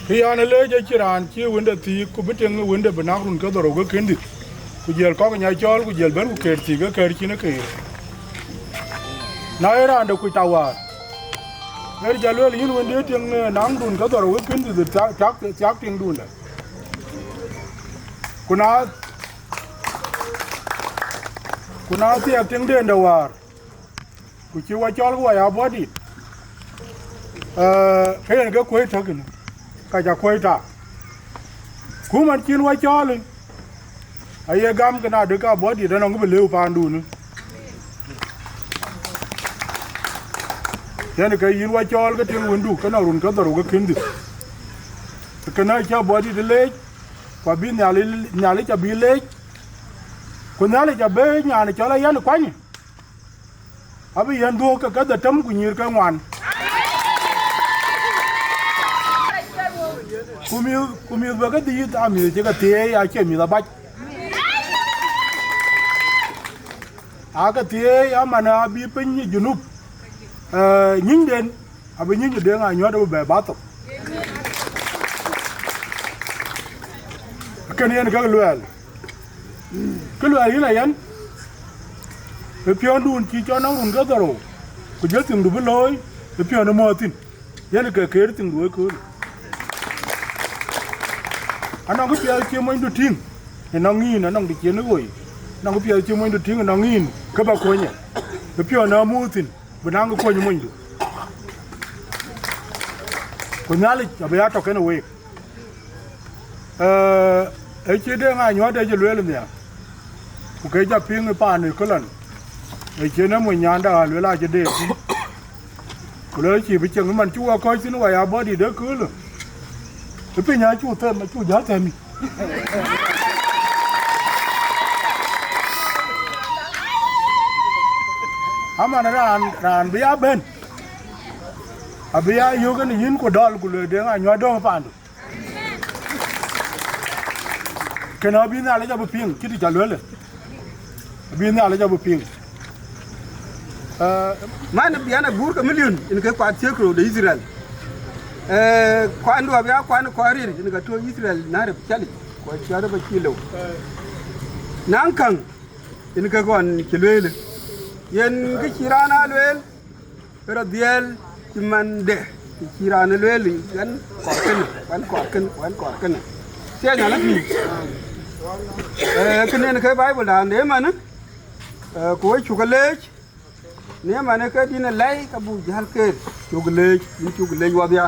Kë yan ë leec, acïn raan cï wënde thiëëk, ku bï tiŋ wënde bï naŋ run ke dhorou ke kën dhiëth, ku jiël kɔ̈k nya cɔɔl, ku jiël bɛ̈n ku keer thiëëk ke kɛ̈ɛ̈r cïn ë keer. Na ye raan de kuc ta wäär, ɣer ca lueel yïn wënde tiŋ, eh, naŋ run ke dhorou ke kën dhiëth, thiak, thiak, thiak tiŋdun dɛ. Ku na, ku na thiɛɛk tiŋden de wäär, ku cï wa cɔl ke wa ya bɔ̈ dït, eh, ke yen ke kuöc tɔ̈ kënë, ka ca kuöc tak. Ku man cïn wa cɔɔl, aye gam kën adï ka bɔ̈ dït anɔŋ kë bï lëu paandun. Yen ke yïn wa cɔɔl ke tiŋ wëndu, ke nɔŋ run ke dhorou ke kën dhiëth. Kënë acä bɔ̈ dït leec, ku abï Nhialic, Nhialic abï leec, ku Nhialic abï nyan cɔl Ayen kuany. Abï yen dhuɔ̈k ke kedhetem ku nyïïr ke ŋuan. Ku mïth, ku mïth bï ke dhiëth, aa mïth cï ke thieei, acie mïth abac. Aa ke thieei, aman abï piny ë Junub, eh, nyïnyden, abï nyïny ë Deŋ Anyuɔ̈t abï bɛ ba thok. Kën yen kek luɛɛl. Kë luɛɛl yïn Ayen, ë piɔ̈ndun cï cɔn nɔŋ run ke dhorou, ku jël thiŋdu bï looi, ë piɔ̈n ë mɔ̈ɔ̈th thïn, yen ke keer thiŋdu ëköölë. Anɔŋ kë piɛth cï monydu tïŋ, ënɔŋ yïn, anɔŋ të cïn ë ɣoi, anɔŋ kë piɛth cï monydu tïŋ ënɔŋ yïn, kë ba kuɔnyë, ë piɔ̈n ë mɔ̈ɔ̈th thïn, bï naŋ kë kuɔny monydu. Ku Nhialic abï ya tɔ̈ kenë week. Ee, ë cï Deŋ Anyuɔ̈t ë cï lueel nhial, ku ke ca piŋ ë paan ë Kolon, ë cïn ë mony nyanda ɣa lueel acï deet thïn. Ku lueel cïï bï cieŋ, man cï wɔ kɔ̈ɔ̈c thïn wɔ ya bɔ̈ dït ëköölë. Ë piny acuk them, acuk jäl them yic. Aman raan, raan bï ya bɛ̈n, abï ya yök ënë yïn ku dɔl, ku lueel Deŋ Anyuɔ̈t döŋ paandu. Kënë abï Nhialic abï piŋ, cït ca luelë. Abï Nhialic abï piŋ. Ee, man bian aguur ke milion, yen ke kuat thiëëk rou de Yithriɛl. Ee, kuandu abï a kuan kɔc ril, yen ke tɔ̈ Yithriɛl në rep calic, ku acie rep acï lëu. Naŋ käŋ, yen ke ɣɔn cï lueel. Yen kë cï raan a lueel, ke rɔt dhiɛl cï mande, të cï raan ë lueel, ɣɛn kɔɔr kënë, ɣɛn kɔɔr kënë, ɣɛn kɔɔr kënë. Thiëëc Nhialic pïïr. Ee, kënë yen ke Bible dan de ëmënë, ee, ku we cuk leec, në ëmënë ke dïn ë lɛi, ka buk jäl keer, cuk leec, yïn cuk leec wadhia.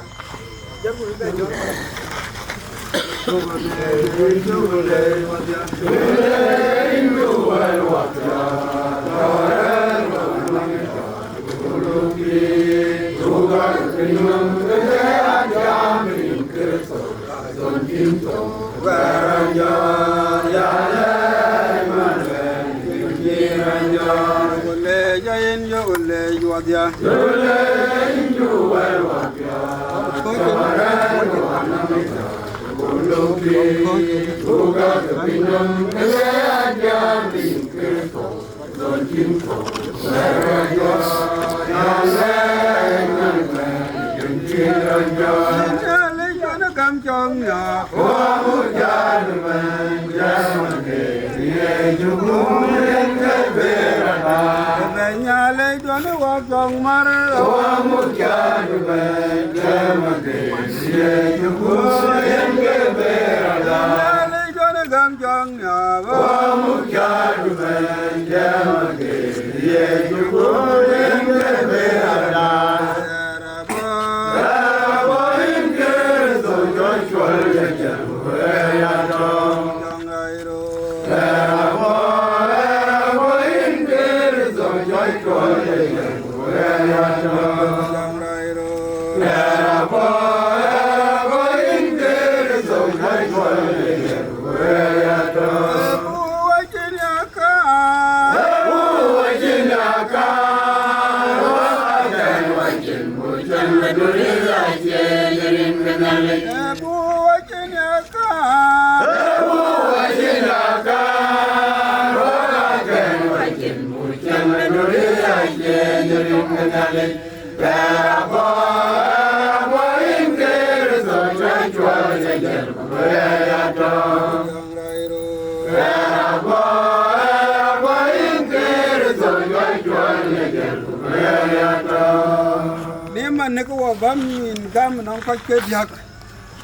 Në man në kë wɔ bäm nyin gam nɔŋ kɔc ke diäk,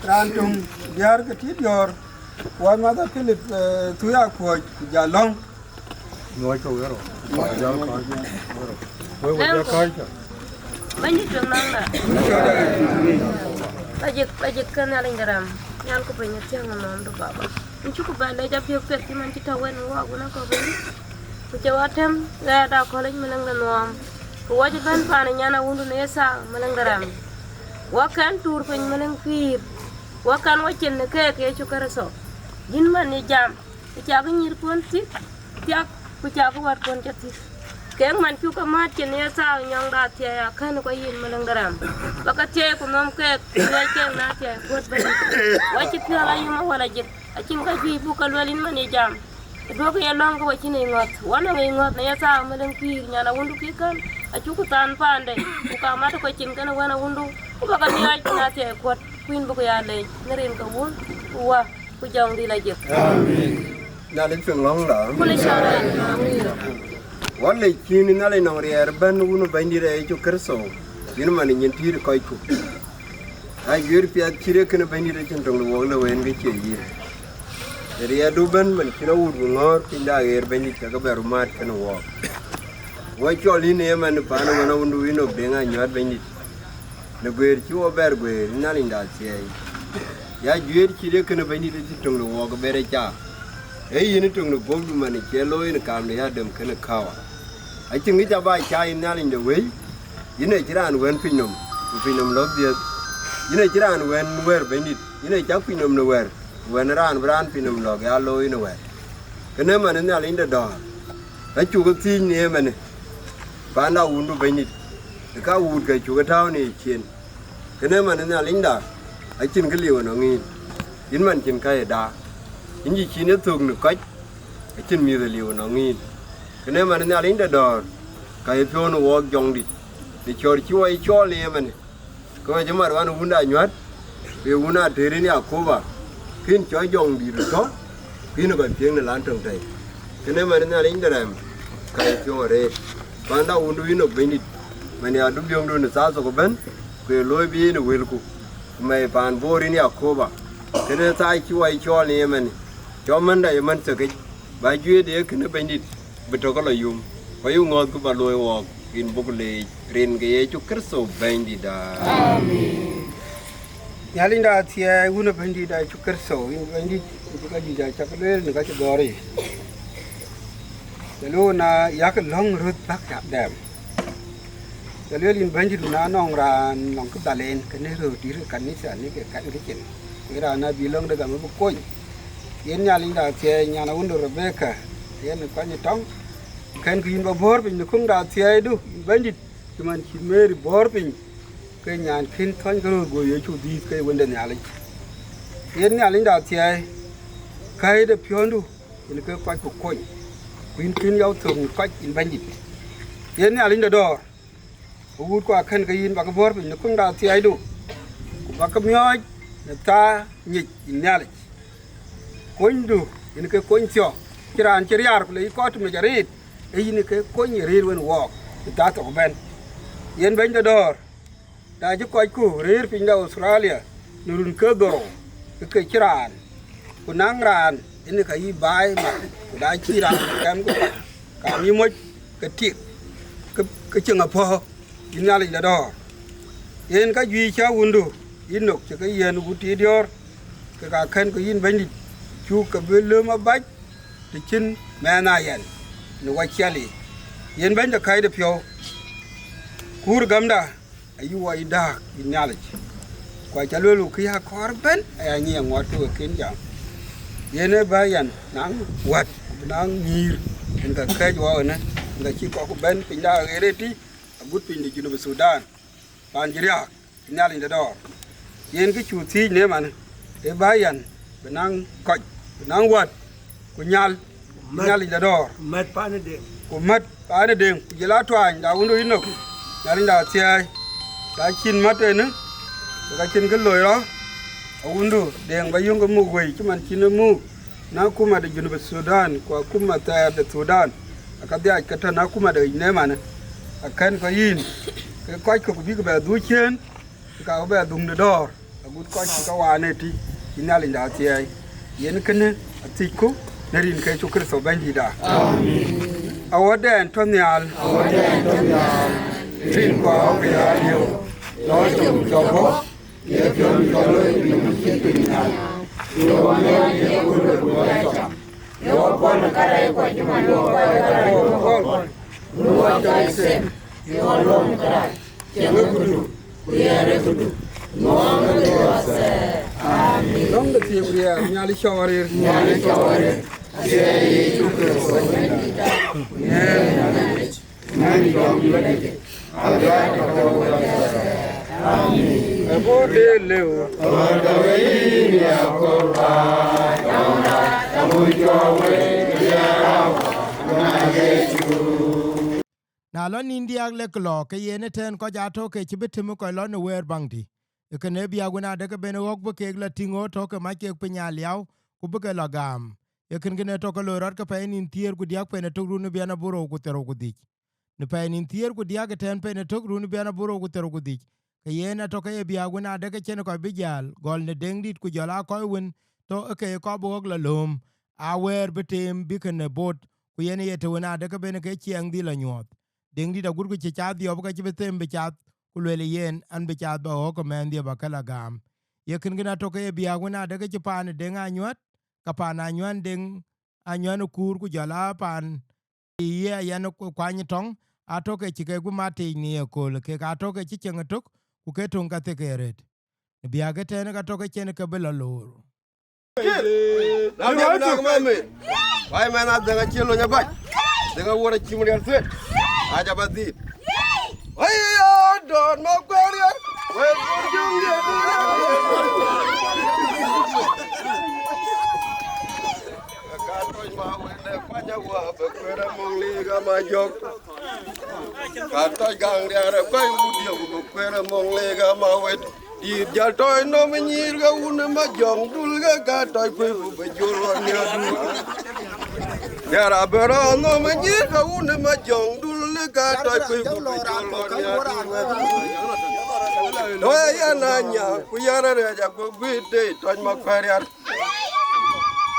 raan töŋ diäär ke tit yɔ̈ɔ̈r, wä madha Philip, eh, Thuya Kuɔc, ku ja lɔ̈ŋ. Nyuɔɔc ke wero. Jal kɔc wero. Wek wek jal kɔc ke. Bɛ̈nydït tueŋ nɔm da. Bajik, bajik ke Nhialic de ram. Nhial ku piny athiäŋ nɔm du baba. Yïn cuk bɛ lec apiɛth piɛth cï man cï tɔ̈ wën wak wën akɔ̈k Bɛ̈nydït. Ku cï wa tɛm ɣɛɛt akɔ̈l yic Maleŋ de Nuɔɔm. Ku wa cï bɛ̈n paan ë nyan awundu në ye thaa Maleŋ de ram. Wa kɛn tuur piny Maleŋ pïïr. Wa kɛn wa cin në keek Yecu Kërtho. Yïn man ye jam. Ku cakï nyïïrkuɔn thïk thiak, ku cakï wɛ̈tkuɔn cä thïk. Kek man cuk ke määt cin ye thaau nyɔŋda thiɛɛi akɛ̈n kɔc yïn Maleŋ de ram. Ba ke thiɛɛi ku nɔm keek, ku luɛc keek na thiɛɛi kuöt Bɛ̈nydït. Wa cï piɔ̈ɔ̈th ayum awal ajik, acïn ka juëc buk ke luel yïn man ye jam. Duɔ̈kkë ye lɔ̈ŋ ke wa cïn yic ŋɔ̈th. Wa nɔŋ yic ŋɔ̈th në ye thaau Maleŋ pïïr nyan awundu kï kän, acuk ku thaan paande, ku ka mat kɔc cin kënë wën awundu, ku ba ke miɔɔc na thiɛɛi kuöt, ku yïn buk ya leec në rin ke Wun, ku Wä, ku Jɔŋdït Lajik. Amin. Nhialic piŋ lɔ̈ŋda. Kun ë cɔl Nhialic. Amin. Wä lec cïn Nhialic nɔŋ riɛɛr bɛ̈n wun ë Bɛ̈nydït ë Yecu Kërtho, yïn man ë nyin tïït ë kɔcku. Ajuëër piɛth cït ee kënë Bɛ̈nydït acïn töŋ de wuɔk lëu en ke cie yïn. Ë riɛɛrdu bɛ̈n man cïn awut ku ŋɔ̈ɔ̈r piny de aɣeer Bɛ̈nydït cä ke bɛ röt määt kënë wuɔɔk. Wä cɔl yïn ë ëmɛn paan ë wën awundu yïn ë Deŋ Anyuäät Bɛ̈nydït. Në guëër cï wɔ bɛ̈ɛ̈r guëër Nhialicda thiɛɛi. Ya juëër cït ee kënë Bɛ̈nydït acï töŋ de wuɔk ë ber ë ca. Ee yïn ë töŋ de guöpdu man ë cie looi në kaam de ya dem kënë kawa. Acïn kë ca ba ca yïn Nhialic de wëi, yïn ee cï raan wën piny nɔm, ku piny nɔm lɔ̈k dhiëëth. Yïn ee cï raan wën wɛ̈ɛ̈r Bɛ̈nydït, yïn ee cak piny nɔm në wɛ̈ɛ̈r, ku wën raan bï raan piny nɔm lɔ̈k ya looi në wɛ̈ɛ̈r. Kënë man ë Nhialic de dɔ̈ɔ̈r, acuk ë thiëëc në ëmënë, panda wundu Bɛ̈nydït, ë ka wuut ke cuk ë tääu në yeciin. Kënë man ë Nhialicda, acïn kë liu ënɔŋ yïn, yïn man cïn ka ye daa, yïn cï cin ye thök në kɔc, acïn mïth ë liu ënɔŋ yïn. Kënë man ë Nhialic de dɔ̈ɔ̈r, ka ye piɔ̈u në wuɔɔk Jɔŋdït, në cɔ̈ɔ̈r cï wɔ ye cɔɔl në ëmënë, ke wɔ cï mat wan ë wunda Anyuäät, ku ye wun Ater yen Yakoba, kën cɔc Jɔŋdït ë tɔ̈, ku yïn ë kɔc piëëŋ në lan töŋ tɛ̈i. Kënë man ë Nhialic de rɛm, ka ye piɔ̈u arëët. Panda wundu yïn ë Bɛ̈nydït, man ya dubiöŋdu në thaa thok ëbɛ̈n, ku ye looi bï yïn ë wëlku, ku mɛi paan Bor yen Yakoba. Kënë thaa cï wɔ ye cɔɔl në ëmënë, cɔk mɛ̈nda ye mɛ̈n thiekic, ba juëët ye kënë Bɛ̈nydït bï tök ke lɔ yum, ku ayï ŋɔ̈ɔ̈th kë ba looi wuɔɔk, yïn buk leec, rin ke Yecu Kërtho Bɛ̈nydïtda. Amin. Nhialicda thiɛɛi wun ë Bɛ̈nydïtda Yecu Kërtho, yïn Bɛ̈nydït, ku cï ka juëc aa cak lueel në ka cï gɔ̈ɔ̈r yic. Cä lueel na yak lɔ̈ŋ röt bäk ya dɛm. Cä lueel yïn Bɛ̈nydït, na nɔŋ raan nɔŋ kë dhal en, kënë röördït ke kanitha në ke kɛn kë cin, ku ye raan abï lɔ̈ŋde gam abï kony. Yen Nhialicda thiɛɛi nyan awundu Rebeka, yen kuany ë tɔŋ, kɛn kë yïn ba bɔ̈ɔ̈r piny në kuŋda thiɛɛidu, yïn Bɛ̈nydït, Cï man cït Mary bɔ̈ɔ̈r piny, ke nyan kën thɔ̈ny ke röör, go Yecu dhiëëth ke Wënde Nhialic. Yen Nhialic de athiɛɛi, käi de piɔ̈ndu, yen ke kɔc ku kony, ku yïn kën yɔu thök në kɔc yïn Bɛ̈nydït. Yen Nhialic de dɔ̈ɔ̈r, awuut ku akën ke yïn bä ke bɔ̈ɔ̈r piny në kuŋ de athiɛɛidu, ku bä ke miɔɔc në thaa nyic yïn Nhialic. Konydu yen ke kony thiɔ̈k, cï raan cï riaar ku le yï kɔc tëmec arëët, ee yïn ke kony ë rëër wën wɔɔk në thaa thok ëbɛ̈n. Yen Bɛ̈ny de dɔ̈ɔ̈r, na cï kɔcku rëër piny de Australia në run ke dhorou, ke ke cï raan, ku naŋ raan yen ka yï baai mat, ku da cï raan kɛm ke kɔc, ka yï moc ke tik, ke, ke cieŋ apɔ̈, yïn Nhialic de dɔ̈ɔ̈r. Yen ka juëc cä wundu yï nok cï ke yiɛ̈n wut tiit diɔ̈ɔ̈r, ke ka kën ku yïn Bɛ̈nydït, cuk ke bï löm abac të cïn mɛnh aa yɛn në waciɛl yiic. Yen Bɛ̈ny de käi de piɔ̈u, kuur gämda ayï wɔ yï dääk yïn Nhialic. Ku aca lueel, ku kë ya kɔɔr ëbɛ̈n aya nyiɛɛŋ ŋuɔt ke we kën jam. Yen ë bä yɛn naŋ wät, ku bï naŋ nyïïr, yen ka kɛ̈ɛ̈c wɔ ënë, yen ka cï kɔ̈k ku bɛ̈n piny de aɣeer ëtï, agut piny de Junub Thudan, paan cï riääk, Nhialic de dɔ̈ɔ̈r. Yen kë cu thiëëc në ëmën, ë bä yɛn bï naŋ kɔc, bï naŋ wät, ku nyal, Nhialic de dɔ̈ɔ̈r. Mät paan ë Deŋ. Ku mät paan ë Deŋ, ku jël atuaany da wundu yï nok, Nhialic de athiɛɛi, ka cïn mät ënë, ke ka cïn kë loi rɔt, awundu Deŋ bä yöŋ ke muk wei cï man cïn ë muk. Na akuma de Junub Thudan ku akuma thɛɛr de Thudan, aka dhiac ke tɔ̈ na akuma de yic në ëmën, akën kɔc yïn, ke kɔc kɔ̈k bïk bɛ dhuk ciëën, ke ka bɛ dhuŋ de dɔ̈ɔ̈r, agut kɔc ke waan ëtï, yïn Nhialic de athiɛɛi. Yen kënë athicku në rin ke Yecu Kërtho Bɛ̈nydïïtda. Amen. Awädɛn tɔ̈ nhial, awädɛn tɔ̈ nhial, rin kua ke ya liu, lɔ cam cɔk bɔ̈, ye piɔ̈n cɔl looi piny cï piny nhial, ye wä miɔɔc ye kul de kul ya cam, ye wä puɔl në kärɛc kua cï man wä puɔl në kärɛc wä puɔl, nu wä cɔl sem, ye wä luɔm në kärɛc, cieŋ ë kudu, ku yɛɛr ë kudu, nuɔɔŋ ë kudu athɛɛr. Amen. Lɔ̈ŋ de thiëëk riɛɛr, Nhialic cɔk arir, Nhialic cɔk arir, acie Yecu Kërtho Bɛ̈nydïïtda. Amen. Na lɔ nïn diäk lek lɔ, ke yen ëtɛ̈ɛ̈n kɔc aa tɔ̈ ke cï bï tëm kɔc lɔ në wëër baŋ tï. Ee kënë biäk wën adekë ben ɣɔ̈k bï kek lɔ tïŋ ɣööt tɔ̈ ke mac kek piny aa liau, ku bï ke lɔ gam. Ee kën kënë tɔ̈ ke loi rɔt ke pɛɛi nïn thiëër ku diäk, pɛɛi ë tök run ë biɛn aburou ku thiërrou ku dhïc. Në pɛɛi nïn thiëër ku diäk ëtɛ̈ɛ̈n, pɛɛi ë tök run ë biɛn aburou ku thiërrou ku dhïc, ke yen atɔ̈ ke ye biäk wën adekë cïn kɔc bï jäl, gɔl në Deŋdït ku jɔl aa kɔc wën tɔ̈ ë ke kɔc bï ɣɔ̈k lɔ lööm, aa wɛɛr bï teem bï kënë bot, ku yen ye të wën adekë ben ke ciɛɛŋ dhil lɔ nyuɔɔth. Deŋdït agut ku cï cath dhiɔp ke cï bï them bï cath, ku lueel yen an bï cath bä ɣɔ̈k ke mɛnhdiɛ̈ bä ke lɔ gam. Ye kën kën atɔ̈ ke ye biäk wën adekë cï paan ë Deŋ Anyuäät, ka paan Anyuäät Deŋ Anyuäät ë Kuur ku jɔl aa paan ë ye Ayɛn Kuany Tɔŋ, atɔ̈ ke cï kek bï mat tëëc në ye kööl, kek atɔ̈ ke cï cieŋ ëtök, ku ke töŋ ka thek ë rëët. Në biäk ëtɛ̈ɛ̈n ka tɔ̈ ke cïn ke bï lɔ loor. Kïr, na dhiëëth bï naŋ mɛmën, wai mɛn adhëŋ acï lony abac, dhëŋ awuɔ̈r acïm riɛl thuet, aca bä dhiit. Wai ya dɔɔt ma kuɛɛr yɛn, wek bur juŋ diɛt. Ka tɔc ma wën ë kuany awä bï kuëër ë muŋ lik ama jɔ̈k. Ka tɔc gaŋ riɛɛr ë kuany wut diëk bï kuëër ë muŋ lik ama wët. Dït jäl tɔc nɔm ë nyïïr ke wun ë ma jɔŋ dul ke ka tɔc kuëëc ku bï jol ɣɔn nhiaar dul. Diɛɛr abï rɔɔk nɔm ë nyïïr ke wun ë ma jɔŋ dul ke ka tɔc kuëëc ku bï jol ɣɔn nhiaar dul. Tɔc aya na nyaŋ ku yɛn rɛɛc ago guiir tei tɔc ma kuɛɛr yar.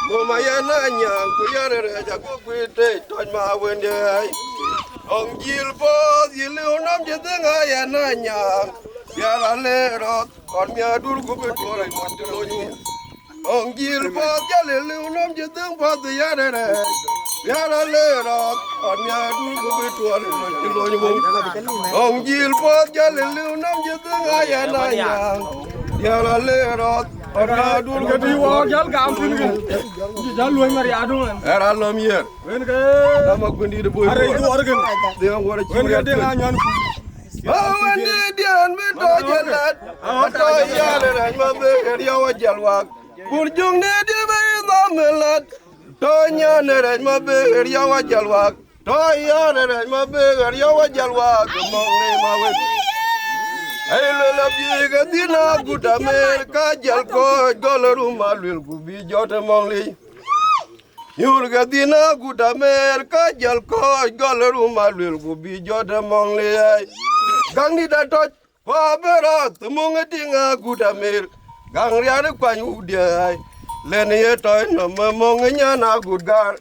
Muma yɛn anyaŋ ku yɛn rɛɛc ago guiir tei tɔc ma wëndiɛɛi. Ɣɔŋ jil puɔth yï liu nɔm cï dhëŋ a yɛn anyaŋ. Yɛn raan le rɔth ɣɔn miäkdur ku bï tuɔl ɣɔn cï lony wun. Ɣɔŋ jil puɔth jäl yï liu nɔm cï dhëŋ puɔth bï yɛn rɛɛc. Yɛn raan le rɔth ɣɔn miäkdur ku bï tuɔl ɣɔn cï lony wun. Ɣɔŋ jil puɔth jäl yï liu nɔm cï dhëŋ a yɛn anyaŋ. Yɛn raan le rɔth. Ka tï wɔ jäl gam thïn kën. Jäl luɔ̈i mariaadu ɣɛn. Ë raan lɔ̈m yen. Wën ke. Lama kuëndït boi. Arëc duɔɔr kën. Dhiëŋ awuɔ̈r acï wën ke riɛl dhiëŋ thuet. Anyuän ku. Awëndiɛ̈n bï tɔ̈ jël lat, atɔ̈ yɛn rɛ̈c ma bï riɔ̈u ajäl wak. Kur juŋdiɛ̈n bï dhɔ̈m lat, tɔ̈ yɛn rɛ̈c ma bï riɔ̈u ajäl wak. Tɔ̈ yɛn rɛ̈c ma bï riɔ̈u ajäl wak, mɔ̈ŋ le ma wek. Ai luel abï ke dhïn agut amer, ka jël kɔc gɔl rum aluel ku bï jɔt ë mɔ̈ŋ le. Nyuur ke dhïn agut amer, ka jël kɔc gɔl rum aluel ku bï jɔt ë mɔ̈ŋ le. Ai, gaŋdït atɔ̈c, ku abï rɔt mɔ̈ŋ ë tïŋ agut amer. Gaŋ rial kuany wudï ai, lɛn ye tɔ̈c nɔm ë mɔ̈ŋ ë nyan agut gar.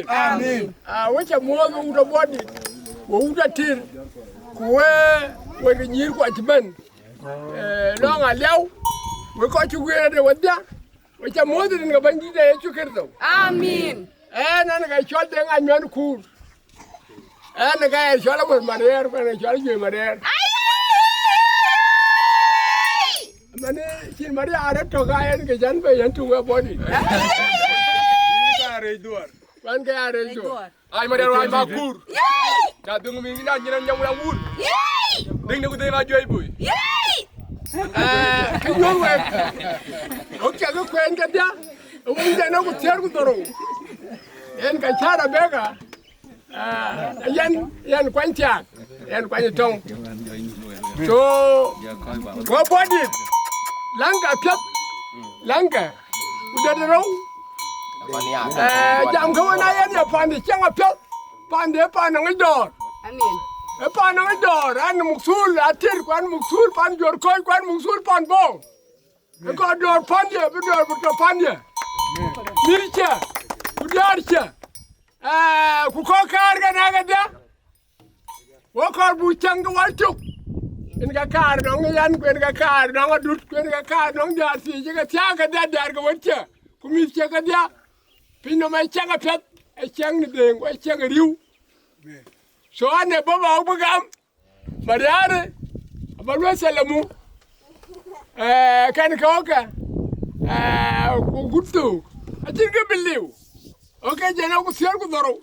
Amen. Awek ca muɔ̈ɔ̈th wek wut abɔ̈dït, wek wut atir, ku we, wek nyïïr kuac cï bɛ̈n, eh, lɔ̈ŋ aliau, wek kɔc cï guiir ade wedhia, wek ca muɔ̈ɔ̈th rin ke Bɛ̈nydït Yecu Kërtho. Amen. Ɛn, ɛn ka cɔl Deŋ Anyuɛn Kuur. Ɛn ka ɣɛn cɔl Awuɔ̈th Mariɛɛr, ku ɣɛn cɔl Juëc Mariɛɛr. Mani cïn Mariɛɛr ë tök, a yen ke jän bei yen tuŋ ë bɔ̈dït. Ɣɛn ke ya rɛc dhuɔ̈r. Ai Mariɛɛr wai ma kuur. Ca dhiŋ mi na nyin nyam wula wur. Dhiŋ ne ku dhiŋ a juëc bui. Eh, ke nyuɔ̈th wek. Wek ca ke kueen kedhia. Wun jɛn ku thiëër ku dhorou. Yen ka cä Rebeka. Ah, yɛn, yɛn kuany thiaak, yɛn kuany tɔŋ. So, wek bɔ̈dït, läŋkë apiɛth, läŋkë, ku dɛ̈t rou. Eh, jam kë wën a yen ye paande ciɛŋ apiɛth, paande, paande nɔŋ dɔ̈ɔ̈r. Amen. Ee paande nɔŋ dɔ̈ɔ̈r, an muk thul atir, ku an muk thul pan jɔt kɔc, ku an muk thul pan bɔ̈. Ë kɔc dɔ̈ɔ̈r paande, bï dɔ̈ɔ̈r bï tɔ̈ paande. Mïthcë, ku diäärcë. Eh, ku kɔc kaar ke nɛ̈k kedhia, wek kɔɔr buk cäŋ ke wal cök. Yen ka kaar nɔŋ yɛn, ku yen ka kaar nɔŋ adut, ku yen ka kaar nɔŋ diäär thii cï ke thiaak kedhia, diäär ke wëtcë, ku mïthcë kedhia. Pinynɔm ë ciɛŋ apiɛth, ë ciɛŋ në dheŋ, ku ë ciɛŋ ë riëëu. So, an ee bɔ̈ ba wek bï gam. Mariɛɛr, aba luel salamu, eh, kɛn ke ɣɔ̈kkë, eh, ku gut thok, acïn kë bï liu. Ɣɔ̈kkë jɛn ɣɔ̈k ku thiëër ku dhorou,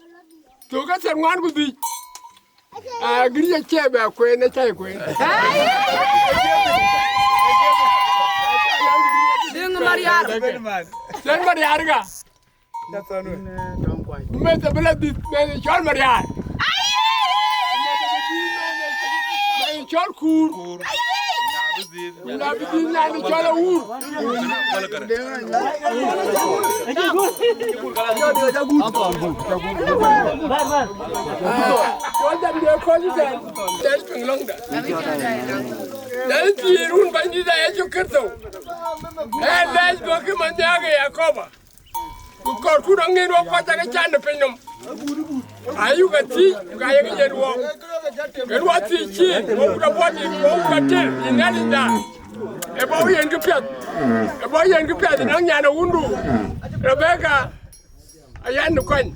thok ke thiërŋuan ku dhïc. Ah, Giric acie bɛ kueen, acä ye kueen. Dhiŋ Mariar. Thiëër Mariar ka. Meth abï la dhïth, meth cɔl Mariar. Meth cɔl Kuur. Meth abï dhïth, nyan cɔl Awur. Cɔl jam de kɔc tɛ̈n, tɛ̈n piŋ lɔ̈ŋda. Nyan thiëër wun Bɛ̈nydït Yecu Kërtho. Ë lɛc bɔ̈ kë man nhiaak ë Yakoba. Ku kɔɔrku nɔŋ ŋiɛ̈n wok kɔc cä ke can në pinynɔm. Ayuk athiëc, ku ka yek yen wok. Yen wok thiëc cin, wok wut abɔ̈dït, wok wut atir, yïn Nhialicda. Ë bɔ̈ yen këpiɛth. Ë bɔ̈ yen këpiɛth, nɔŋ nyan ë wundu. Rebeka, ayan në kɔny.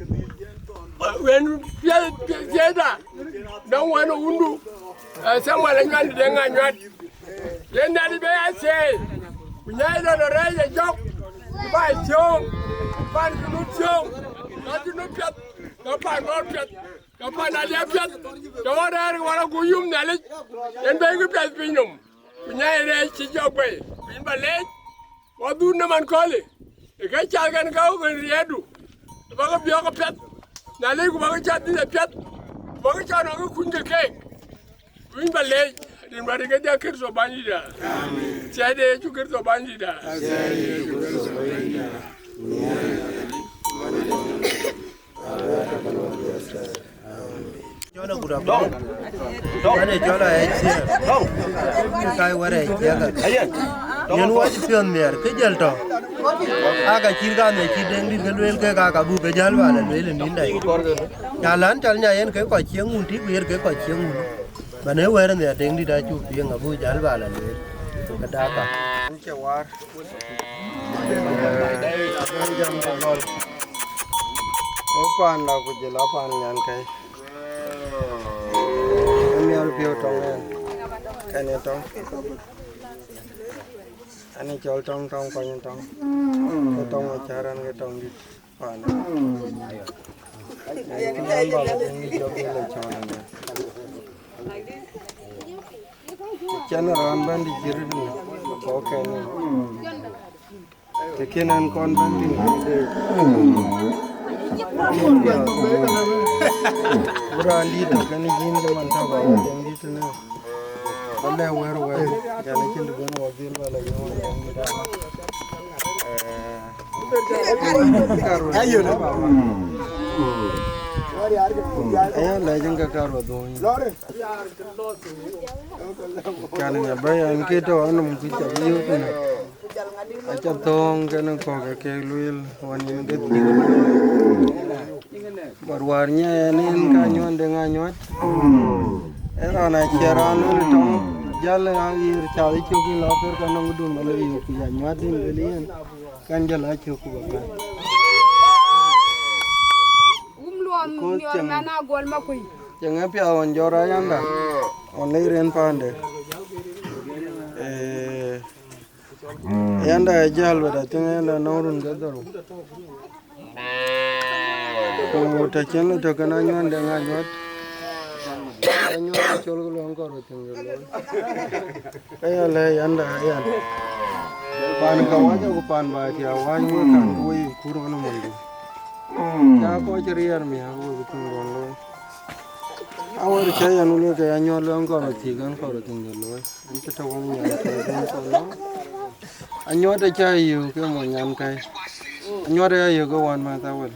Yen piɛth, piɛthda, nɔŋ wën ë wundu. Eh, Samuel Anyuat, Deŋ Anyuat. Yen Nhialic bï ya thieei, ku nyai lɔ lɔ rɛɛc ë jɔk, ku ba cööŋ, pan cï nu cööŋ, tɔ cï nu piɛth, tɔ pan mɔ̈ɔ̈r piɛth, tɔ pan aliɛp piɛth, tɔ wɔ rɛɛr wala ku yum Nhialic, yen bɛ̈ny kë piɛth piny nɔm, ku nyai rɛɛc cï jɔk bei, ku yïn ba leec. Wɔ dhun në man kööl, ë ke cath kɛn ka wok riɛɛtdu, bä ke biɔɔk apiɛth, na lei ku bä ke cath dhil apiɛth, ku bä ke cath nɔn ke kuny ke keek. Winy ba leec, rin bä rin ke dhiak Kërtho Bänydïïtda. Amen. Thiaide Yecu Kërtho Bänydïïtda. Cɔl agut abɔ̈. Ane cɔl a ɣɛc thiëër. Kai wär ɣɛc thiëër. Yen wɔ cï piɔ̈ɔ̈th miɛɛr, kë jël tɔ̈. Aa, ka cït ka nhiac cït Deŋdït ke lueel kek, aa, ka buk ke jäl ba la lueel ë nïn dai. Nya län cɔl nya yen ke kɔc cieŋ wun tïk, ku yen ke kɔc cieŋ wun. Bän ë wɛ̈ɛ̈r nhiac Deŋdït acuk piŋ, abuk jäl ba la lueel. Ke dak ka. An cï waar. Ee, abï jam ke gɔl. Wo paan la ku jël a paan nyan kɛ̈i. Ë miɔl piɔ̈u tɔŋ ɛn. Kɛn ë tɔŋ. An ë cɔl tɔŋ, tɔŋ, kɔny tɔŋ. Ke tɔŋ ë cär an ke tɔŋ dït paan. Ë, kë nɔn ba la tɔŋ dït jɔ ke le cɔl an. Cɛn raan bɛ̈n dï jiëër dï, kɔ̈k kɛn. Të kën ɛn kɔn bɛ̈n tïŋ kë de. Bï raan dït tɔ̈ kën yïn, ke man tɔ̈ ba wä Deŋdït tënë. Ba lɛ̈k wɛ̈ɛ̈r wɛ̈ɛ̈r, yɛn acïn të ben wä dhil ba la yöök wä Deŋdït. Ee, ayo, baba. Aya lɛc in ke kar wä dhuɔ̈ny. Can ŋa bä yɛn ke tɔ̈ anɔm ku ca bï yök tënë. Aca thööŋ kenë kɔ̈k ë kek lueel wan yen ke thiëk. But wäär nyiɛɛn en ka nyuɔnde ŋa nyuɔt. Ë raan acie raan lueel tɔŋ jäl aɣeer cath cök in lɔ ker ka nɔŋ dun bä lɔ yök ku ya nyuat in lueel yen. Kan jäl acök ku bä pɛ̈n. Wum luɔm miɔɔr mɛn a gɔl ma kuc. Cieŋ ë piath ɣɔn jɔt ayanda ɣɔn lec rin paande. Ee, ayanda ë jäl wet, I think ayanda nɔŋ run ke dhorou. Ku të cïn lɔ tök kën anyuɔnde ŋa nyuɔt. Anyuɔt col ke luɔŋ kɔr wet thiŋ ke luɔŋ. Ke ya lɛ̈k yɛn da, yɛn. Pan ka wac ku pan ba tia wac wek kan ku wek kur ɣɔn mony du. Ca kɔc cï riɛɛr miäk wek ku piŋ ruɔn looi. Awär cä yɛn wek ke ya nyuɔl wek kɔr thik, ɛn kɔr thïn de looi. Ɛn cï tɔ̈ wën nyan ke ben kɔn looi. Anyuɔt acä yök ke mony nyan kai. Anyuɔt acä yök ke wan mäth awel.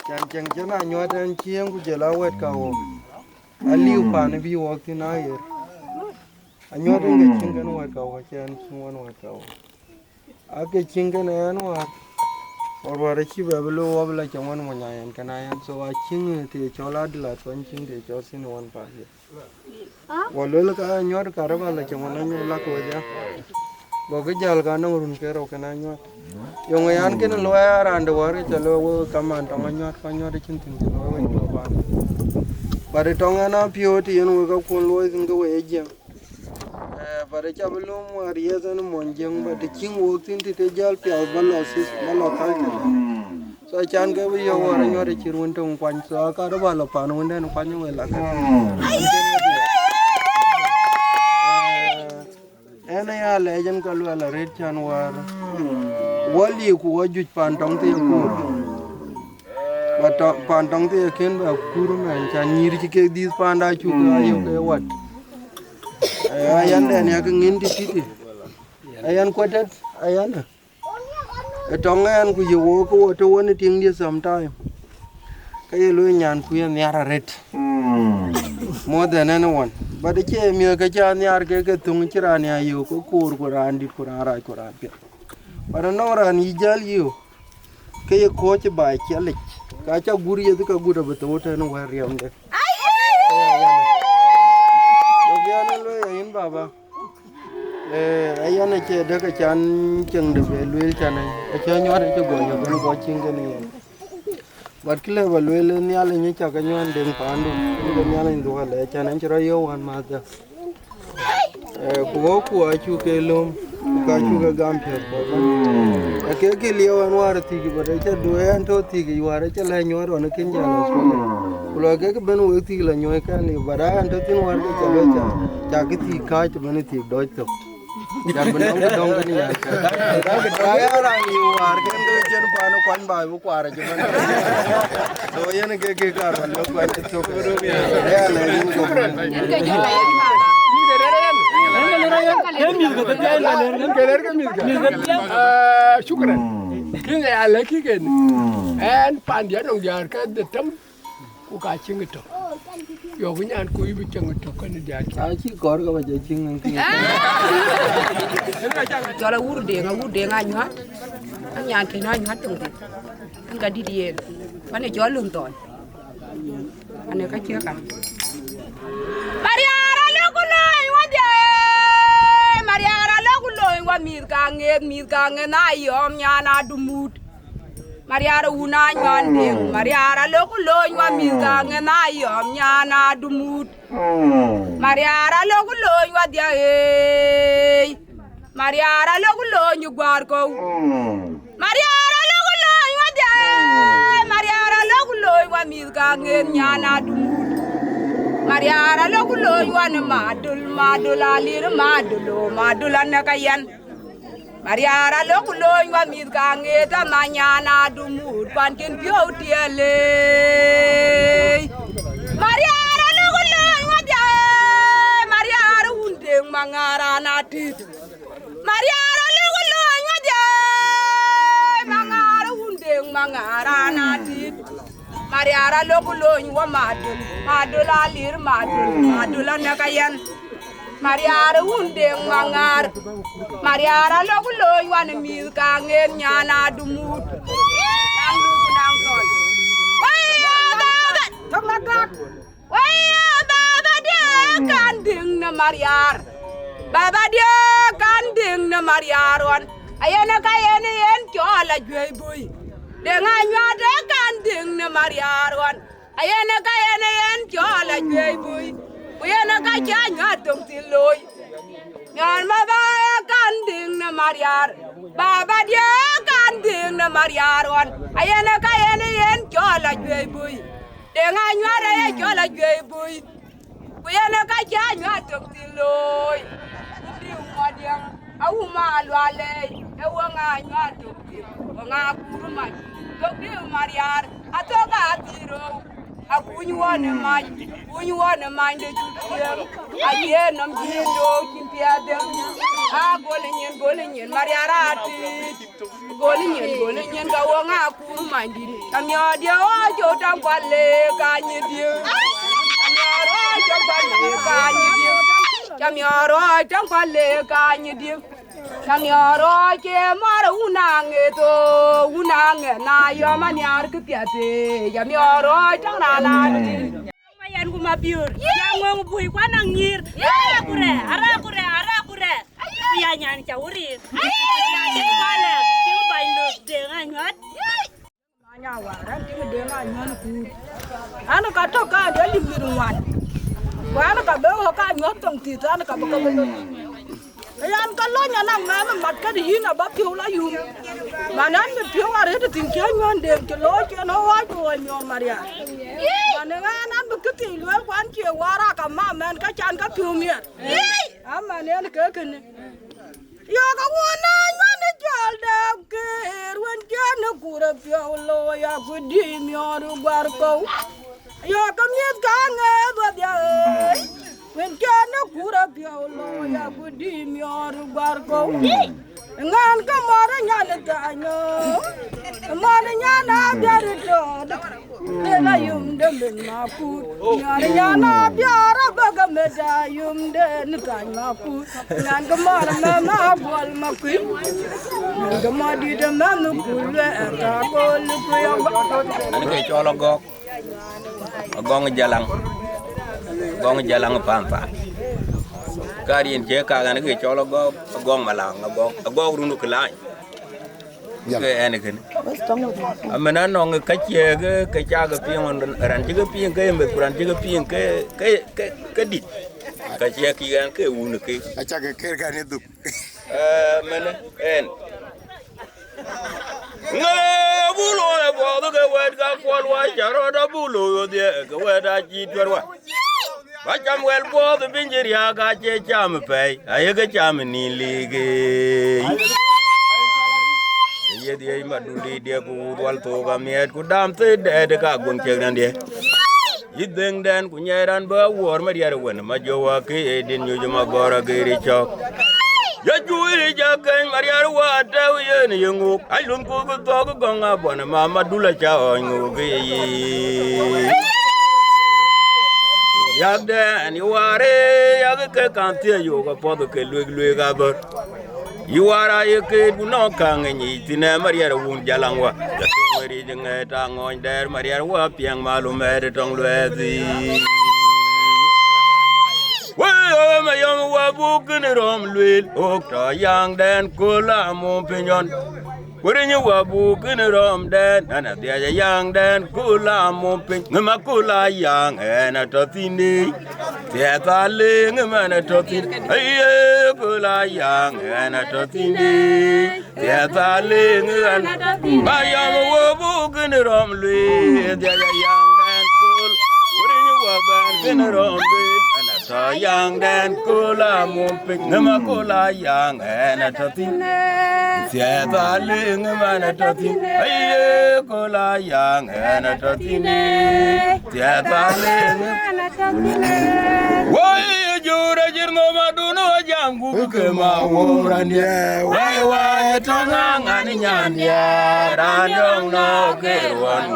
Can cieŋ cïn anyuɔt ɛn cieŋ ku jël awɛt ka wok. Aliu pan bï wɔk thïn aɣer. Anyuɔt in ke cïn kën wɛ̈t ka wä cɛn cïn wän wɛ̈t ka wä. Ake cïn kën ɛn wäär. Wär wär acï bɛ bï lo wä bï la cɛ wän mony ayɛn kën ayɛn. So acïn të cɔl adil athuɔny cïn të cɔl thïn wän pa ye. Wä luel ka anyuɔt karë ba la cɛ wän anyuɔt lak wä ja. Gokï jäl ka nɔŋ run ke rou kën anyuɔt. Yöŋ yan kën luɔi a raan de wär ke cä luɔi wek kaman tɔŋ anyuat, ku anyuat acïn thïn cï luɔi wek tɔ̈ paan. But tɔŋ ɛn a piööt yen wek ka kuɔn luɔi thïn ke wek ye jiɛŋ. Eh, but acä bï lom wär yes ɛn mony jiɛŋ, but të cïŋ wok thïn të të jäl piath ba lɔ sis, ba lɔ thal tëde. So can ke bï yök wär anyuat acï ruɔn töŋ kuany. So aka rɔ ba lɔ paan wënden kuany wek lak. Ɛn aya lɛc ɛn ka luɛl arëët can wäär. Wä liu ku wä juëc paan tɔŋ thii akur. Ba tɔ-, paan tɔŋ thii akën bɛ kur mɛn, can nyïïr cï kek dhiëth paanda cuk ayök ke wat. Eh, ayandɛn yak ŋin tïtïtï. Ayan kuɛtɛt, ayan. Ë tɔŋ ɛn ku ye wok ke wo të wën ë tiŋdiɛ̈ sometime. Ke ye lueel nyan ku ye nhiar arëët. More than anyone. But acie miëth ke cä nhiar ke ke thöŋ cï raan ya yök ke koor ku raan dït ku raan rac ku raan piɛth. But anɔŋ raan yï jäl yök, ke ye kɔc ba ciɛlic. Ka cä gur yeth ka gut abï thou tɛ̈n wɛ̈ɛ̈r riɛmde. Ku bian ë lueel yïn baba. Eh, ayan acie dek acan cieŋ de be lueel can, acä nyuat acï guɔ yök en guɔ cieŋ kën yen. But kë lëu ba lueel ë Nhialic ë cak anyuan deŋ paandu, ke Nhialic dhuk alɛ can, an cï rɔ yök wän mäthda. Eh, ku wok ku acuk ke löm, ku ka cuk ke gam piɔ̈ɔ̈th kɔ̈k. Ake kë lieu an wäär thïk, but acä duɔ̈i an tɔ̈ thïk, wäär acä lɛ̈k nyuat ɣɔn ë kën jäl ë thukul. Ku lɔ kek bɛ̈n wek thïk la nyuɔ̈i kɛn liu, but an tɔ̈ thïn wäär ke cä bɛ cä, cä kë thïk kääc të bɛ̈n thïk dɔc thök. Jan bï nɔŋ kë dɔŋ kën yan. Aya raan liu wäär kën ke cïn paan kuany baai bï kuaar acï bɛ̈n. So yen ke kë kaar bä lɔ kuany cï thök. Aya lɛ̈k yïn kë bɛ̈n. Ke ler ke mïth ka. Ah, shukran. Kïn ya lɛ̈k kï ken. Ɛn pandiɛ̈ nɔŋ diäär ke dhetem, ku ka cïŋ tök. Yɔ̈k nyan ku yï bï cäŋ tök kënë diäär. Acï kɔɔr ke ba jɔ cïŋ ŋɛn kï. Cɔl Awur Deŋ, Awur Deŋ Anyuat. Anyan kën Anyuat töŋ thïn. An ka dït yen. Pan ë cɔl Lum Thɔn. An ë ka cie ka. Mariar alëku lööny wadhie. Mariar alëku lööny wa mïth ka ŋeth, mïth ka ŋeth na yɔm nyan adumut. Mariar wun Anyuat Deŋ, Mariar alëku lööny wa mïth ka ŋeth na yɔm nyan adumut. Mariar alëku lööny wadhie. Mariar alëku lööny guar kɔu. Mariar alëku lööny wadhie. Mariar alëku lööny wa mïth ka ŋeth nyan adumut. Mariar alëku lööny wa në Madul, Madul alir Madul, o Madul anëka yɛn. Mariar alëku lööny wa mïth ka ŋeth ama nyan adumut pan cïn piɔ̈u tiɛɛl ëi. Mariar alëku lööny wadhie. Mariar wun Deŋ Maŋar an atït. Mariar alëku lööny wadhie. Maŋar wun Deŋ Maŋar an atït. Mariar alëku lööny wa Madul, Madul alir Madul, Madul anëka yɛn. Mariar wun Deŋ Maŋar. Mariar alëku lööny wa në mïth ka ŋeth nyan adumut. Naŋ luk naŋ thɔn. Waya baba. Waya baba dië kan dïŋ në Mariar. Baba dië kan dïŋ në Mariar ɣɔn. Ayen ka yen yen cɔl Ajuëc Bui. Deŋ Anyuat ë kan dïŋ në Mariar ɣɔn. Ayen ka yen yen cɔl Ajuëc Bui. Ku yen ka cï Anyuat töŋ thïn looi. Miɔɔr Mabaya kan dïŋ në Mariar. Baba dië kan dïŋ në Mariar ɣɔn. Ayen ka yen yen cɔl Ajuëc Bui. Deŋ Anyuat aye cɔl Ajuëc Bui. Ku yen ka cï Anyuat töŋ thïn looi. Ku dï ŋuɔt yɛn, awu ma lualei, e weŋ Anyuat töŋ thïn, weŋ akur mac. Tök dï Mariar, athök athïr rou. Akuny wɔ në mac, kuny wɔ në many de cut kiëëm. Aye nɔm cï dook cïn piɛth dhem. A gol nyin, gol nyin, Mariar atït. Gol nyin, gol nyin, ka weŋ akur manydït. Ka miɔɔr dië ɣɔɔc cök taŋ kual le ka nyin dië. Ka miɔɔr ɣɔɔc cök kual le ka nyin dië. Ka miɔɔr ɣɔɔc cök kual le ka nyin dië. Ka miɔɔr ɣɔɔc ke mɔɔr wun aŋeth o, wun aŋeth na yɔm anhiar këpiɛth ë. Ka miɔɔr ɣɔɔc taŋ raan adït. Ma yɛn ku ma biöör. Ya ŋöŋ bui kuan aŋiir. Ara kurɛ, ara kurɛ, ara kurɛ. Ku ya nyan ca wurir. Ya tiŋ palɛ, tiŋ bany lok Deŋ Anyuat. Anya war, an tiŋ Deŋ Anyuat kuur. An ka tök ka de lim bir ŋuan. Ku an ka be wok ka Anyuat töŋ thith, an ka be ka be lok. Yan ka lony an amɛn mat ka de yïn aba piɔ̈u la yum. Man an bi piɔ̈u arëët thïn cï Anyuat Deŋ cï looi cï en ɣɔɔc ku ɣɔc miɔɔr Mariar. Man an an bi këthiin lueel kuan cie war aka ma mɛn ka can ka piɔ̈u miɛt. Aman en ke kënë. Yɔ̈k awun Anyuat në cɔl dɛ̈p kër wën cï në kur apiɔ̈u looi akuëdi miɔɔr guar kɔ̈u. Yɔ̈k ke miëth ka ŋɛɛth wadhia ëëi. Wën cï në kur apiɔ̈u looi akuëdi miɔɔr guar kɔ̈u. Ŋɛn ke mɔ̈r nyan ë thany ë. Mɔ̈r nyan abiar ë tɔɔt. Lela yum de min makut. Nyar nyana biara baga meda yum de ni tany makut. Nyan ke mar me ma bol makui. Nyan ke ma di de me ni kul we ta gol ku ya. Ani ke cholo gok. Agong jalang. Agong jalang pampa. Karin je ka ani ke cholo gok. Agong malang agok. Agok runu kelany. Ke ɛn kënë. Amën anɔŋ ka ciɛk ke cak piŋ ɣɔn, raan cï ke piŋ ke meth ku raan cï ke piŋ ke ke ke ke dït. Ka ciɛk kï ɛn ke wun ke. Acak ke ker kan e dhuk. Mën ɛn. Ŋe abulo e buɔth ke wɛt ka kuɔl wa ca rɔt abulo yodhie ke wɛt acï tuɛr wa. Ba cam wɛl buɔɔth piny cï riääk acie cam pɛi, ayeke cam ë nïn liik ëëi. Ye dhiëc madun dïït diɛk ku wuth wal thook amiɛt, ku dam thëëi dɛɛt ë ka guöŋ ciëk rɛ̈ndiɛ̈. Yï dheŋdɛn ku nyɛɛi raan bä awuɔɔr Mariar wën, ma jɔ wa ke ee din nyuc ma gɔ̈ɔ̈r agëëri cɔ̈k. Ye cuuc ë cä keny Mariar wa tɛ̈u yen ye ŋook, alunh kuth bï thɔ̈k gɔ̈ŋ abuɔn, ma madul aca ɣɔɔc ŋook ë ye yiic. Yakden yï waar ë yak ke kaŋ thiëc yok apuɔth ke luek luek abär. Yï waar aye keet ku nɔŋ kaŋ ë nyic thïn ë Mariɛr wun Jalaŋ wa. Jɔ piŋ weric ŋɛɛt aŋɔny dɛɛr Mariɛr wa piɛŋ malum ëët tɔŋ luɛɛthi. Wëë ɣöö mayɔm wa buk kën rɔm lueel ɣok tɔ yaŋdɛn kööl amum piny ɣɔn. Ku riny wa buk kën rɔmdɛn, ɛn adhiac ayaŋdɛn, ku la mum piny, ŋëm akula yaŋ, ɛn atɔ thïn dei. Thiɛth aleŋ ŋëm ɛn atɔ thïn, aye ku la yaŋ, ɛn atɔ thïn dei. Thiɛth aleŋ ŋëm ɛn, ba yɔm wo buk kën rɔm lueel, adhiac ayaŋdɛn, ku riny wa bɛn kën rɔm lueel, ɛn atɔ yaŋdɛn, ku la mum piny, ŋëm akula yaŋ, ɛn atɔ thïn. Thiɛth aleŋ man atɔ thïn, aye ku la yaŋ ɛn atɔ thïn. Thiɛth aleŋ. Woi, jur ajir no madun wa jam gup ke ma wo randiɛ. Wai wai tɔŋ aŋan nyandiɛ, raan yɔŋ nɔ ke ruɔn.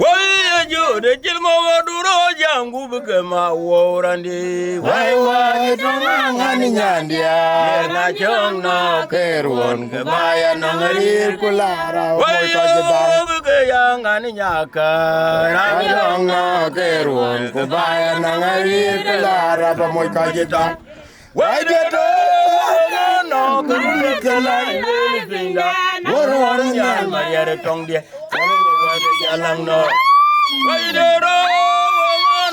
Woi, ye jode cil mo wa duro jam gup ke ma wo randi. Wai wai tɔŋ aŋan nyandia. Ye na cɔŋ nɔ ke ruɔn ke ba ya nɔŋ rir ku lara. Wai yo ke ya ŋan nyaka. Ran cɔŋ nɔ ke ruɔn ke ba ya nɔŋ rir ku lara ba moc ka jitɔŋ. Wai de to nɔ ke run ke la ni pinda. Wor wor nyal ma yare tong dia. Wai de ro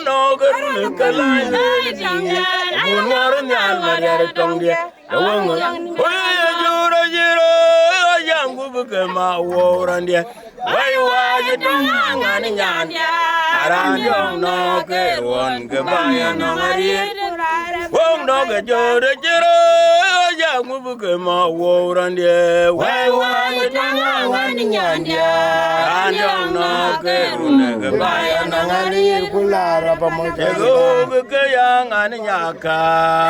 nɔ ke run ke la ni pinda. Wor wor nyal ma yare tong dia. Wai juro jiro yang gubu ke ma wo randia. Wai wai tong aŋan nyan. Aran yɔŋ nɔ ke ruɔn ke ba ya nɔŋ ariet. Wong dog a jor a jiro ya ŋubu ke ma wo randia. Wai wai tong aŋan nyandia. Aran yɔŋ nɔ ke run ke ba ya nɔŋ ariet ku la ra ba mo ke go ke ya ŋan nyaka.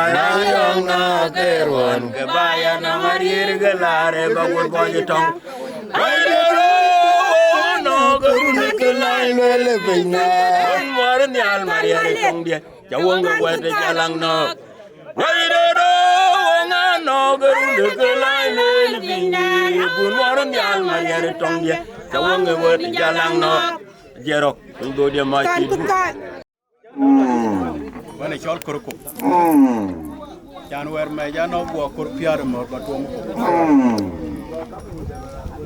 Aran yɔŋ nɔ ke ruɔn ke ba ya nɔŋ ariet ke la re ba wo bo tong. Wai de ro nɔ ke run ke la le le piny. Won mor nyal ma yare tong dia. Ca wong ke wet de ca laŋ nɔ. Wai de ro wong nɔ ke run ke la le le piny. Won mor nyal ma yare tong dia. Ca wong ke wet de ca laŋ nɔ. Jerok, ndo dia ma ci. Wën ë cɔl Kërkop. Can wɛ̈ɛ̈r mɛc anɔ guɔ kor piäät ë mɔ̈r ba tuɔm kop.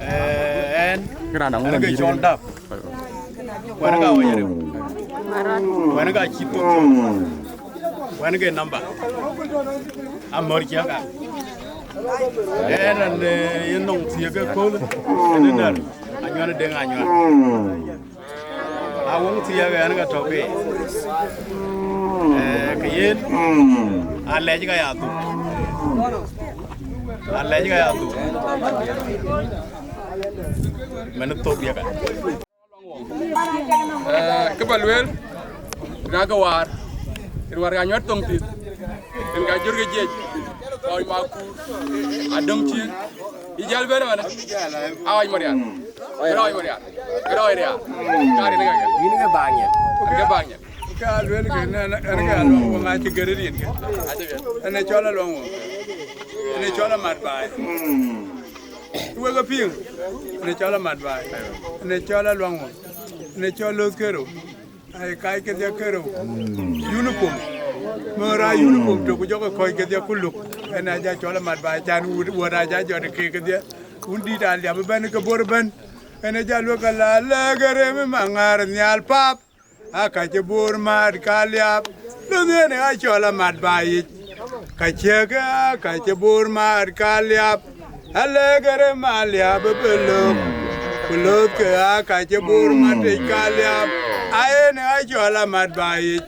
Ee, ɛn, ɛn ke cɔl Dap. Wɛ̈n ka wec arëu. Wɛ̈n ka cït kop. Wɛ̈n ke namba. Amɔ̈r ciɛk a. Ɛn, ɛn, ee, ye nɔŋ thiëëk ëkööl. Ɛn ë nɛ̈r. Anyuɛn ë deŋ anyuɛn. A wëŋ thiëëk ɛn ke tɔ pei. Ee, ke yen, alɛc ka ya dhuk. Alɛc ka ya dhuk. Mɛn thok diɛk a. Ee, kë ba lueel, na ke waar, rin war ka nyuɛt thoŋ thith, rin ka jur ke jiec, kɔc ma kuur, adöŋ cï, Yï jäl bɛ̈n ëmënë? Awac Marial. Kërɔɔc Marial. Kërɔɔc Rial. Ka rin ŋa? Yïn ke baaŋ nyɛn. Ke baaŋ nyɛn. Ka luel ke, ɛn, ɛn, ɛn ke Aluaŋ Wëŋ acï gër rin ke. Acï gër. Ɛn ë cɔl Aluaŋ Wëŋ. Ɛn ë cɔl Amat Baai. Wek ë piŋ. Ɛn ë cɔl Amat Baai. Ɛn ë cɔl Aluaŋ Wëŋ. Ɛn ë cɔl Loth Kërou. Ai, kac kedhie kerou. Uniform. Mör a uniform tök, ku jɔkï kɔc kedhie ku luk. Ɛn a ja cɔl Amat Baai, can wut, wut a ja jɔt ke kedhie. Wun dït a liap ëbɛ̈n ke bor ëbɛ̈n. Ɛn a ja luek ala lɛ̈k rem ë maŋar nhial pap. A ka cï bor mat ka liap. Lon yen a cɔl Amat Baai yic. Ka ciëk aa ka cï bor mat ka liap, alëk rem a liap ë bï lök, ku lööthkë aa ka cï bor mat tec ka liap, a yen aa cɔl Amat Baai yic,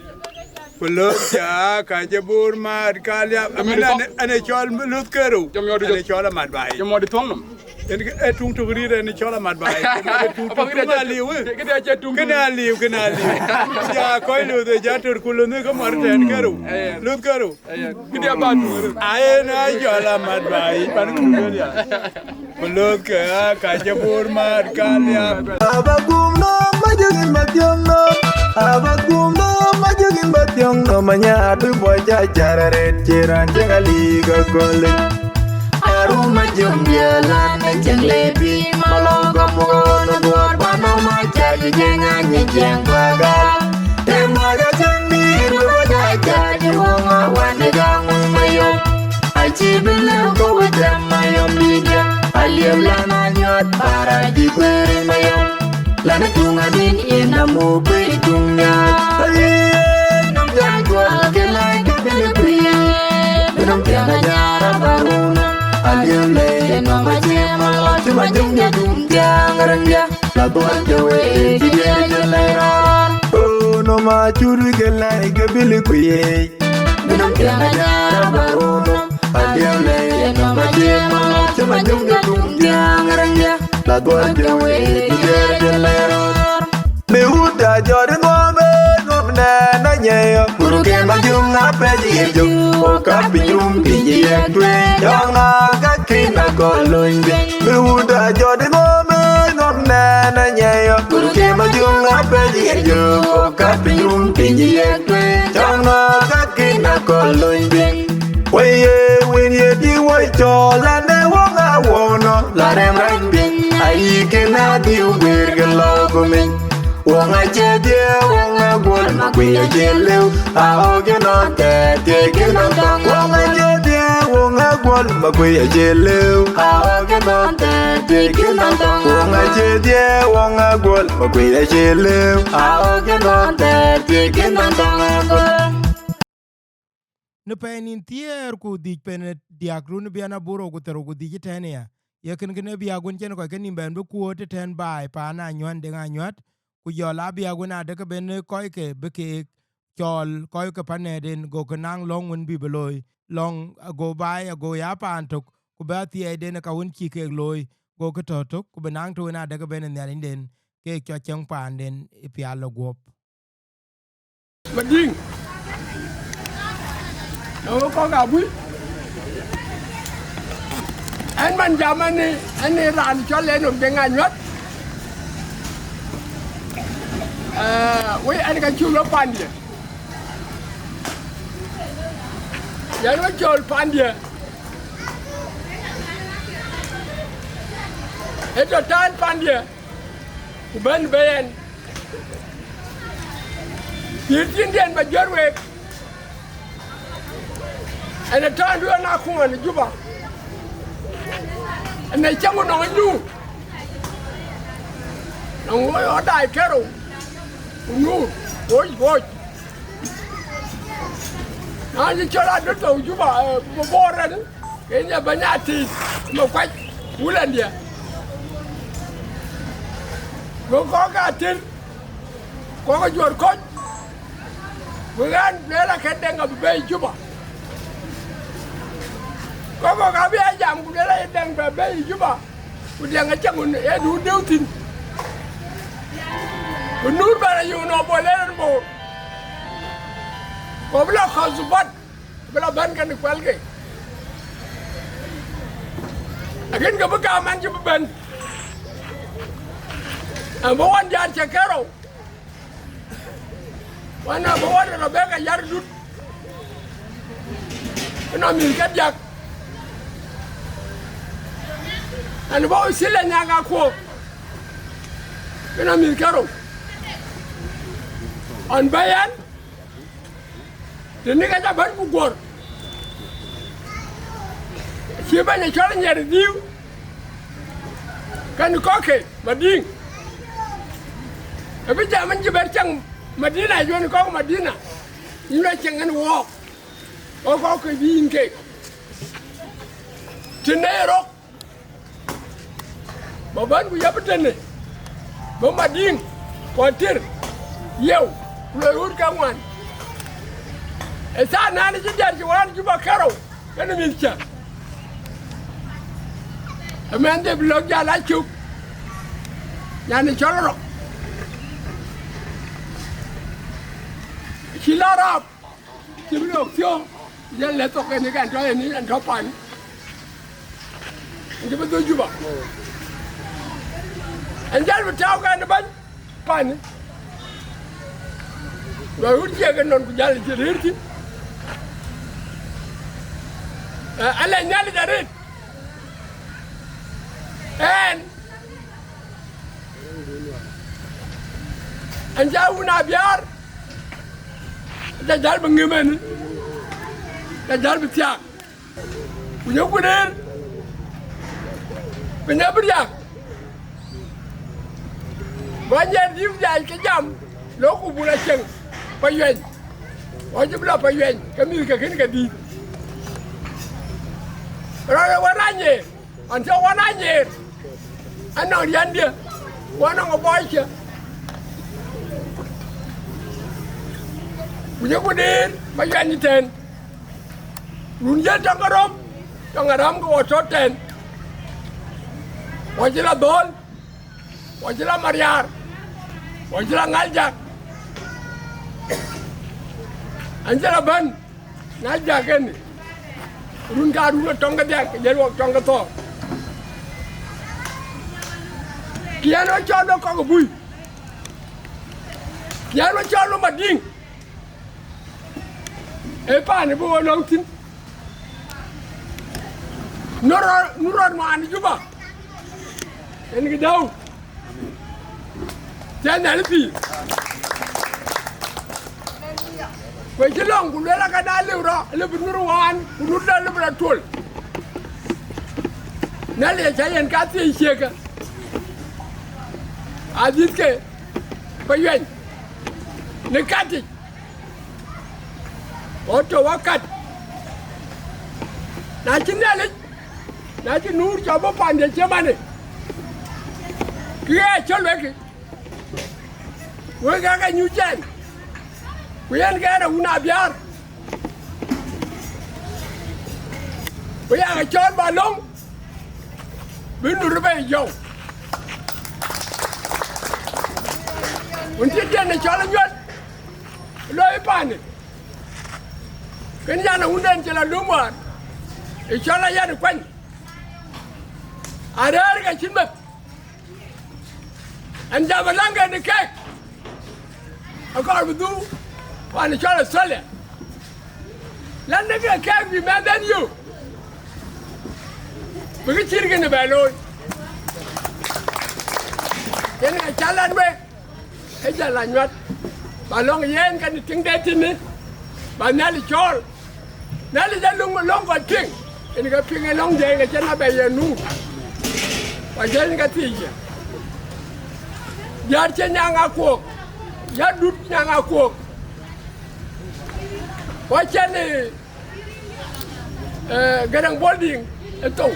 ku lööthkë aa ka cï bor mat ka liap. Amin, ɛn, ɛn ë cɔl löth kerou, ɛn ë cɔl Amat Baai yic. Cï mɔt thuɔŋ nɔm. Yen ke, ee tuŋ tök rïïr ɛn ë cɔl Amat Baai. Tuŋ, tuŋ aliu, eh? Kënë aliu, kënë aliu. Ja kɔc löth ë ja tör ku lönh ë ke mɔr tɛ̈n kerou. Löth kerou. Këdï aba tuŋ. Ayen a cɔl Amat Baai, pan këdu lueel ya. Ku löth ke aa ka cï bor mat ka liap. Aba gum nɔm Ajëgin ba thiɔ̈ŋ nɔm, aba guum nɔm, ajëgin ba thiɔ̈ŋ nɔm, anyaar bï bɔc acar arëët, cï raan cï ŋa lik aköl. Arum ajom diɛɛl an, në cieŋ le piny, malɔŋ ka muk ɣɔn ë duɔɔr, ba nɔm acac ë jiëŋ, anyi jiëŋ ba gal. Të mac acäŋ dïït, bï bɔc acac ë ɣɔn awan ë gam mayom. Acï bï lëu ke we dɛm mayom dïït, aliep lan anyuɔɔth, para dï kueer mayom. Lana tuŋ adïn yen amuk bï tuŋ nyaar. Aye, nɔm jai guɔ ke lai ke bï le kuiye. Bï nɔm piɛŋ anyar abaruno. Aliu le nɔm acie malɔ cï ma jëŋ de tuŋ tiaŋ rɛŋ dia. La duɔl ke we, cï diɛɛr jël lai rɔɔr. Oh, nɔm acur ke lai ke bï le kuiye. Bï nɔm piɛŋ anyar abaruno. Aliu le nɔm acie malɔ cï ma jëŋ de tuŋ tiaŋ rɛŋ dia. La duɔl ke we, cï diɛɛr jël lai rɔɔr. Bï wut ajɔt ë ŋɔm ë ŋɔm nɛn anyɛi ɣɔ̈k, kuru ke ma jum ŋa pɛc ye jök, ku ka piny rum piny ye tueŋ, jɔŋ ŋa ka kin akɔl lony bï. Bï wut ajɔt ë ŋɔm ë ŋɔm nɛn anyɛi ɣɔ̈k, kuru ke ma jum ŋa pɛc ye jök, ku ka piny rum piny ye tueŋ, jɔŋ ŋa ka kin akɔl lony bï. Wëi ye wën ye dï woi cɔl, la ne wok a wono, la rem rany piny, ayï kën adhiu guëër ke lɔ gumic. Wok acie dhiëë, wok a guɔl, ma kuiy acie lëu, a ɣɔ̈k ë nɔn thɛɛr, thiëëc kën nɔn thɔŋ. Wok acie dhiëë, wok a guɔl, ma kuiy acie lëu, a ɣɔ̈k ë nɔn thɛɛr, thiëëc kën nɔn thɔŋ. Wok acie dhiëë, wok a guɔl, ma kuiy acie lëu, a ɣɔ̈k ë nɔn thɛɛr, thiëëc kën nɔn thɔŋ. Në pɛɛi nïn thiëër ku dhïc, pɛɛi diäk, run biɛn abur ku thiërrou ku dhïc ëtɛ̈ɛ̈n aya, ye kën kënë biäk wën cïn kɔc kenïïm bɛ̈n bï kuööt ëtɛ̈ɛ̈n baai paan Anyuän Deŋ Anyuät, ku jɔl aa biäk wën adekë bɛ̈n kɔckë bï keek cɔɔl kɔc ke panɛɛt en, gokë naŋ lɔ̈ŋ wën bï bï looi, lɔ̈ŋ ago baai ago ya paan tök, ku bï athiɛɛiden ë ka wën cï keek looi, gokë tɔ̈ tök, ku bï naŋ tök en adekë bɛ̈n ë Nhialicden, keek cɔl cieŋ paanden ë pial ë guɔ̈p. Madiŋ. Ee kɔ̈k abui. Ɛn man jam ɛn, ɛn raan cɔl Enok Deŋ Anyuät. Ee, wëi ɛn ka cuk lɔ pandiɛ̈. Yɛn wä cɔl pandiɛ̈. Ee tɔ̈ tään pandiɛ̈. Ku bɛ̈n bei ɛn. Pïïr thiindiɛ̈n ba juër week. Ɛn ë tɔ̈ɔ̈ndu ɛn akuɔn ë Juba. Ɛn ë cäŋ ku nɔŋ ë nyuur. Nɔŋ woi ɣɔn daai kerou. Ku nyuur. Woc, woc. Na cï cɔl adöt thou Juba, eh, bï bɔɔr ɛn. Keny ë bɛ̈ny atiit, Makuac, wulandiɛ̈. Go kɔ̈k athïn, kɔ̈k juɔ̈r kɔc, ku ɣɛn lueel akë Deŋ abï bei Juba. Kɔ̈k kɔ̈k abï a jam, ku lueel aye Deŋ bɛ bei Juba, ku Deŋ acä ŋun ee du deu thïn. Ku nuur bɛ̈n ayuun ë bol en Bor. Ku bï lɔ kɔ̈th dhubat. Bï lɔ bɛ̈n kɛn kuɛlke. Lakin ke bï gam ɛn cï bï bɛ̈n. Ɛn bï ɣɔn jaar cɛ kerou. Wan abï ɣɔn rɔt bɛ̈k ayar dut. Ënɔ mïth ke diäk. Ɛn bï ɣɔn cï lɛ nyak akuɔ̈k. Ënɔ mïth kerou. Ɣɔn bɛ̈i ɛn. Tënë ka ca bɛ̈n ku guɔ̈r, cï bɛ̈ny ë cɔl Nyiɛɛr Dhiu, kɛn kɔ̈k ke Madiŋ, ë bï jam ɛn cï bɛ̈n cäŋ Madina, juëc kɔ̈k Madina, yïn lɔ cieŋ ɛn wɔɔk, ɣɔn kɔ̈k ke bï yïn keek. Tënë ë rɔ̈k. Bä bän ku yɛpë tënë, bä Madiŋ, ku Atir, yeu, ku loi ɣööt ke ŋuan. Ë thaa nɛn cï diɛt cï wään Juba kerou, kenë mïthcä. Ëmɛn dhil bï lɔ̈k jäl acuk, nyan ë cɔl rɔ̈k. Cï lɔ rap. Cï bï lɔ̈k thiɔ̈k, yɛn lɛ̈k thok en, ë kɛn tɔ en, en tɔ pan. En cï bï dhuk Juba. En jäl bï tääu kɛn ë bɛ̈ny. Pani, luɔi wut cie ke nɔn ku jäl cï rëër thïn. Ee, alɛc Nhialic arëët. Ɛn, ɛn cä wun abiäär, ca jäl bï ŋëm ɛn, ca jäl bï thiaak. Ku nyɔk ku rëër, piny abï riääk. Ku anyiɛɛr dïïu dhiac ke jam, lok ku bul acieŋ Payuɛny. Ɣɔn cï bï lɔ Payuɛny, ke mïth ke kën ke dïït. Rɔt ë wën anyiɛɛr, ɣɔn cï wën anyiɛɛr, anɔŋ riɛndiɛ̈, ku anɔŋ ë bɔɔckiɛ̈. Ku nyɔk ku rëër Payuɛny ëtɛ̈ɛ̈n. Run yen tɔŋ ke röm, tɔŋ aräm ke wɔ tɔ̈ tɛ̈n. Wɔ cï lɔ dhöl, wɔ cï lɔ mariaar, wɔ cï lɔ ŋäl jak. An cï lɔ bɛ̈n, ŋäl jak ënë. Run ka run ë tɔŋ ke dhiak, ke jël wɔ tɔŋ ke thɔɔk. Kiɛ̈n wɔ cɔl wek kɔk ë bui. Kiɛ̈n wɔ cɔl wek Madiŋ. Ee paan bï wo lɔ̈ŋ thïn. Nu rɔt, nu rɔt man Juba. En kë däu. Cä Nhialic pïïr. Ku cï lɔ̈ŋ ku luel aka na lëu rɔ, lëu bï nu rɔt waan, ku nu dä lëu bï rɔt tuöl. Nhialic acä yen ka thiëëc ciëëkë. Adhithke, Payuɛny. Në katic. Ɣɔn tɔ̈ wakat, na cï Nhialic, na cï nuur cɔl bɔ̈ paande cï manë, kë ɣɛɛ cɔl wekë, wek aa ke nyuc ɛn, ku yen ke ɣɛn a wun abiäär, ku yakë cɔɔl ba lɔ̈ŋ, bï nu rɔt bei jɔu. Wun cï diɛn ë cɔl anyuɔt, loi panë. Kën yan awunden cï lɔ lum wäär, ë cɔl ayat ë kuany, arëër ke cïn meth. Ɛn jam ë läŋ kën ë kek, akɔɔr bï dhuk wään ë cɔl Australia. Län de ke kek bï mɛnh dhɛn yök, bï kë cït kënë bɛ looi. Yen ka cä lɛ̈n wek. Ë jal anyuat, ba lɔ̈ŋ yen kën tiŋde tïnë, ba Nhialic cɔɔl. Nhialic alöŋ lɔ̈ŋ kɔc piŋ, yen ke piŋ ë lɔ̈ŋ jɛɛŋ ke cïn abɛ ye nu. Wa jɛɛny ke thiic ye. Diäär cï nyaŋ akuɔɔk, ya dut nyaŋ akuɔɔk. Wa cɛn ë Ee, Garaŋ Bol Diŋ ë thou,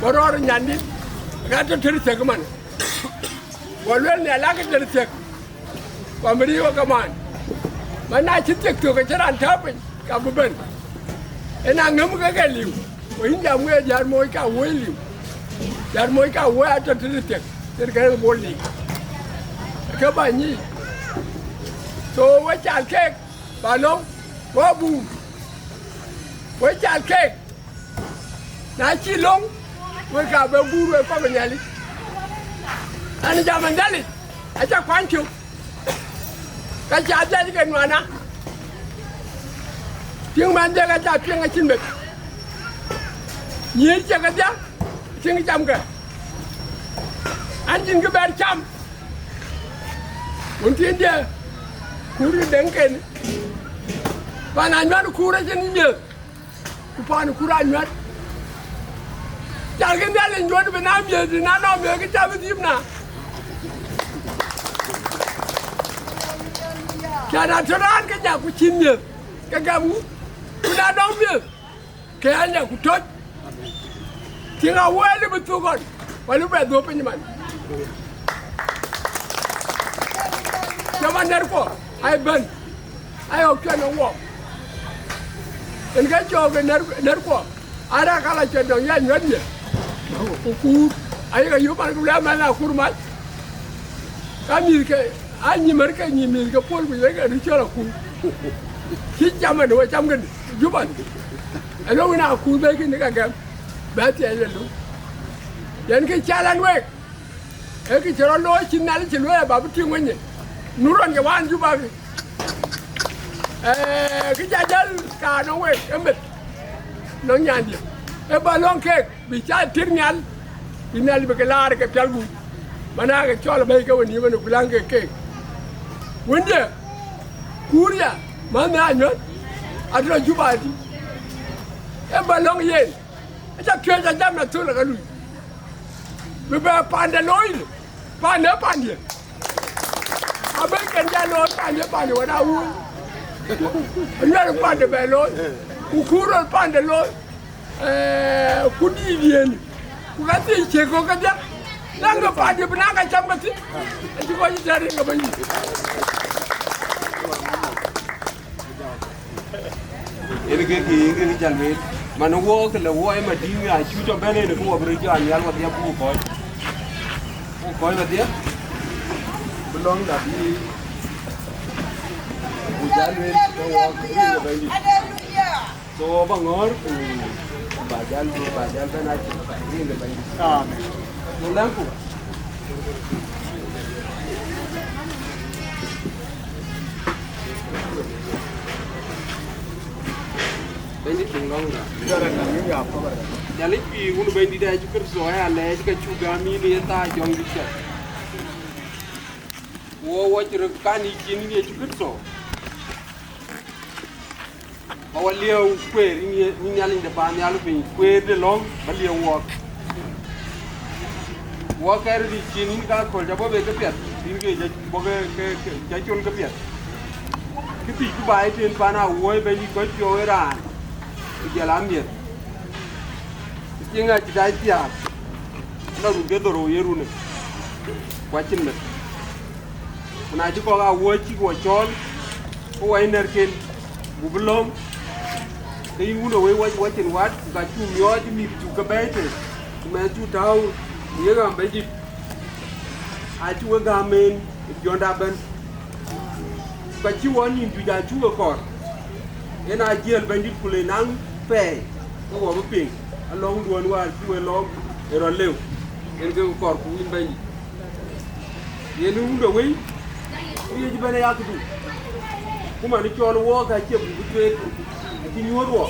bä rɔɔr nyandït, ɣɛn tɔ̈ tëër thiëk man. Guɔ lueel nhial lakë tëër thiëk, ku amï riëëu ke man. Man na cï thiëk thök, acïn raan tääu piny, ka bï bɛ̈n. Yen aŋëm ke ke liu, ku yïn jam wek diäär moc ka woi liu. Diäär moc ka woi atɔ̈ tëër thiëk, tëër Garaŋ Bol Diŋ. Ke bä nyic. So, we cal keek, ba lɔ̈ŋ, wa bum. We cal keek, na cï lɔ̈ŋ, we ka bɛ guur we kɔ̈k ë Nhialic. Ɛn jam ë Nhialic, acä kuany cök, ka cä dhiac ke nuana. Piŋ mɛn dhiëk acä piŋ acïn meth. Nyïïr cï kedhie, tïŋ camkë. An, cïn kë bɛ̈ɛ̈r cam. Wun thiin dië, kuur ë deŋken. Pan anyuat kuur acïn miëth, ku pan kuur anyuat. Calkï Nhialic nyuɔ̈t bï na miëth, bï na nɔŋ miëth, kë cä bï dhïïm na. Cän atɔ̈ raan ke jak ku cïn miëth, ke gam ŋu? Ku na nɔŋ miëth, ke anya ku tɔ̈c. Tïŋ awël bï thuk ɣɔn, wal bɛ dhuɔ̈p piny man. Jɔma nɛ̈rkuɔ, ai bɛ̈n, ai ɣɔ̈k cuɛn ë wuɔɔk. Yen ke cɔɔk ë nɛ̈r, nɛ̈rkuɔ, ara kala cuɛt dɔŋ ya nyuɛ̈t ye. Ku kuur, ayek ayup man, ku lɛ̈k man akur mac. Ka mïth ke, a nyïmär ke nyïm mïth ke puɔl, ku yek rï cɔl akuur. Cï cam ɛn we cam kënë, Juba. Alo wën akuur bɛ kënë ka gɛm. Bɛ thiɛɛc lɔ lu. Yen kë cal ɛn wek. Ee kë cï rɔt looi cï Nhialic cï lueel aba bï tïŋ wenyë. Nu rɔn ke wään Juba kï. Ee, kë ca jäl kaa nɔŋ wek ë meth nɔŋ nyandiɛ̈. Ee bä lɔ̈ŋ keek bï ca tir nhial, bï Nhialic bï ke laar ke pial gup. Mana ke cɔl abɛ̈i ke we nïïm ënë ku läŋ ke keek. Wëndiɛ̈, Kuria, manh ë anyuäth, atɔ̈ Juba adï. Ee bä lɔ̈ŋ yen, aca piɔ̈ɔ̈c ajam na thöl aka lui. Bï bɛ pande looi, pande pande. Abï kën ja looi pande pande wën a wun. Anywɛr pande bɛ looi, ku kuur rɔt pande looi. Ee, ku dïït yen, ku ka thiëc cï kɔ̈k kedhie. Naŋ ke pande bï naŋ ka cam ke thïn. Acï kɔc cï tɛ̈r yen ke bɛ̈ny. Yen ke kë yen ke jal lueel, man wɔ ke le wɔ ë Madiŋ ya cuc ɔbɛ̈n en ke wɔ bï röt jɔ Nhial wadhia buk kɔc, buk kɔc wadhia, bï lɔ̈ŋda bï, buk jal lueel ke wɔ ke rin ke Bɛ̈nydït. So, ba ŋɔ̈ɔ̈r ku ba jal, ba jal bɛ̈n acï rin ke Bɛ̈nydït. Amen. So, lɛ̈ŋku. Bɛ̈nydït, piŋ lɔ̈ŋda. Nhialic pïïr wun Bɛ̈nydït Yecu Kërtho, aya lɛɛc ka cuk gäm yïn ë thaa Jɔŋdït cä. Wo wɔ cï röt kan yï cin Yecu Kërtho. Ba wɔ liëëu kueer yïn ye, yïn Nhialic de paannhial piny, kueer de lɔ̈ŋ ba liëëu wɔɔk. Wɔɔk kɛɛr rïc cin yïn ka kööl ca bɔ̈ bei kepiɛth, yïn ke ca bɔ̈ ke, ke, ke, ca col kepiɛth. Kë thiëc ku baai tën paan awuɔ̈ɔ̈i Bɛ̈nydït kɔc piɔ̈u ë raan, ku jɔl a miɛth. Cï ŋa cï dac thiaak, la run ke dhorou ye runë, ku acïn meth. Ku na cï kɔ̈k aa wuɔ̈c cïk wɔ cɔɔl, ke wɔ yï nɛ̈rken, ku bï lɔ̈m, ke yïn wun ë wëi wac wacin wat, ku ka cuk miɔɔc mïth cuk ke bɛ̈ɛ̈i tëë, ku mɛnh cuk tääu ë ye ɣam Bɛ̈nydït, acï we gäm en ë piɔ̈nda ëbɛ̈n. Ku ka cï wɔ nïn juëc aa cuk e kɔɔr, yen aa jiël Bɛ̈nydït, ku le naŋ pɛɛi, ke wɔ bï piŋ, alɔ̈ŋduön wäär cï we lɔ̈ɔ̈k ë rɔt lëu, yen ke kɔɔr ku yïn Bɛ̈nydït. Yen ë wun de wëi, ku ye cï bɛ̈n ë yakëdu. Ku man ë cɔl wɔɔk acie buk bï tueet, acï nyuöth wɔ,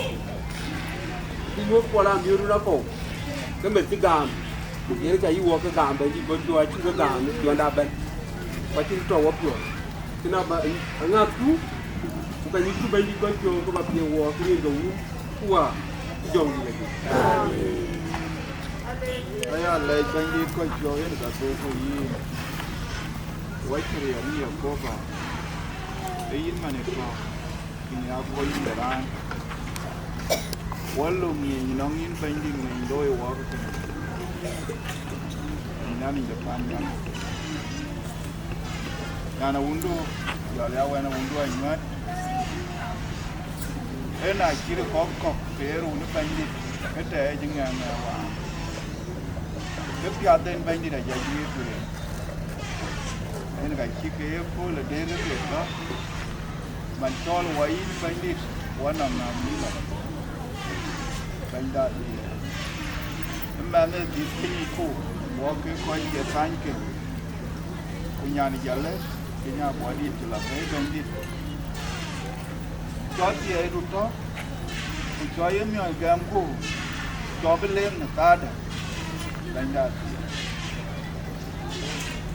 acï nyuöth kuɔl amiööt run akɔ̈u, ke meth cï gam, yen ka yï wɔ ke gam Bɛ̈nydït bɔ̈ cuɔ acï ke gam ë piɔ̈nda ëbɛ̈n, ku acïn tɔ̈ wɔ piɔ̈ɔ̈th. Kën aba aŋäthku, ku ka nyicku Bɛ̈nydït kɔc piɔ̈u ke ba piɛŋ wɔ kë rin ke wun, ku Wä, ku Jɔŋdït adï. Aya lɛc Bɛ̈nydït kɔc piɔ̈u yen ka thok ku yïn. Wacï riɛl yï Yekoba, ee yïn man ë tɔ̈, yïn ya guɔ yïn de raan. Wä löŋ ŋiɛc nɔŋ yïn Bɛ̈nydït ŋiɛc looi wɔ ke kënë. Yïn anï de pan nyan. Nyan awundu, jɔl ya wɛn awundu anyuäät. Ëna cït kɔ̈k kɔ̈k ke ye run ë Bɛ̈nydït, ë tɛɛc ë ŋɛɛŋ ë waan. Ke piath en Bɛ̈nydït ajɔ juëc ku yen. En ka cï ke ye kööl ë deet ë piɛth bä, man cɔl wɔ yïn Bɛ̈nydït, wɔ nɔm nɔm yïn nɔm. Bɛ̈nyda dhiëëth. Ëmɛn ë dhil piny ku, wɔ ke kɔc ke thany ke. Ku nyan jalë, ke nya buɔdït cï la bei Bɛ̈nydït. Cɔ thiɛɛidu tɔ̈, ku cɔ ye miɔ̈c gɛmku, cɔ bï leem në thaada, Bɛ̈nyda dhiëëth.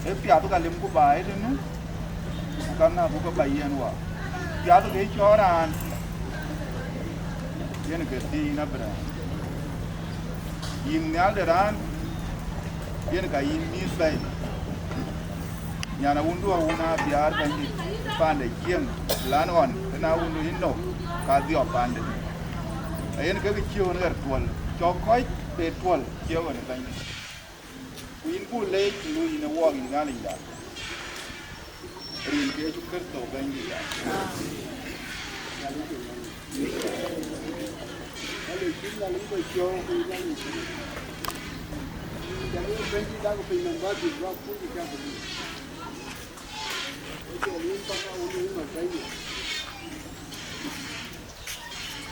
Ee piath ka limku baai tënë, ku ka ŋa buk ke ba yiɛ̈n wɔ. Piath ke cɔɔl raan, yen ke thiëëc yïn Abraham. Yïn nhial de raan, yen ka yïn mïïth bɛ̈ɛ̈i. Nyan awundu awun aa biaar Bɛ̈nydït, pande cieŋ, lan ɣɔn, tën awundu yïn nɔ̈k, ka dhiɔp pande. Ayen kek cieŋ ɣer tuɔl, cɔk kɔc be tuɔl cieŋ ɣɔn ë Bɛ̈nydït. Ku yïn buk leec të lui yïn ë wɔɔk yïn Nhialicda, rin ke Yecu Kërtho Bɛ̈nydïtda.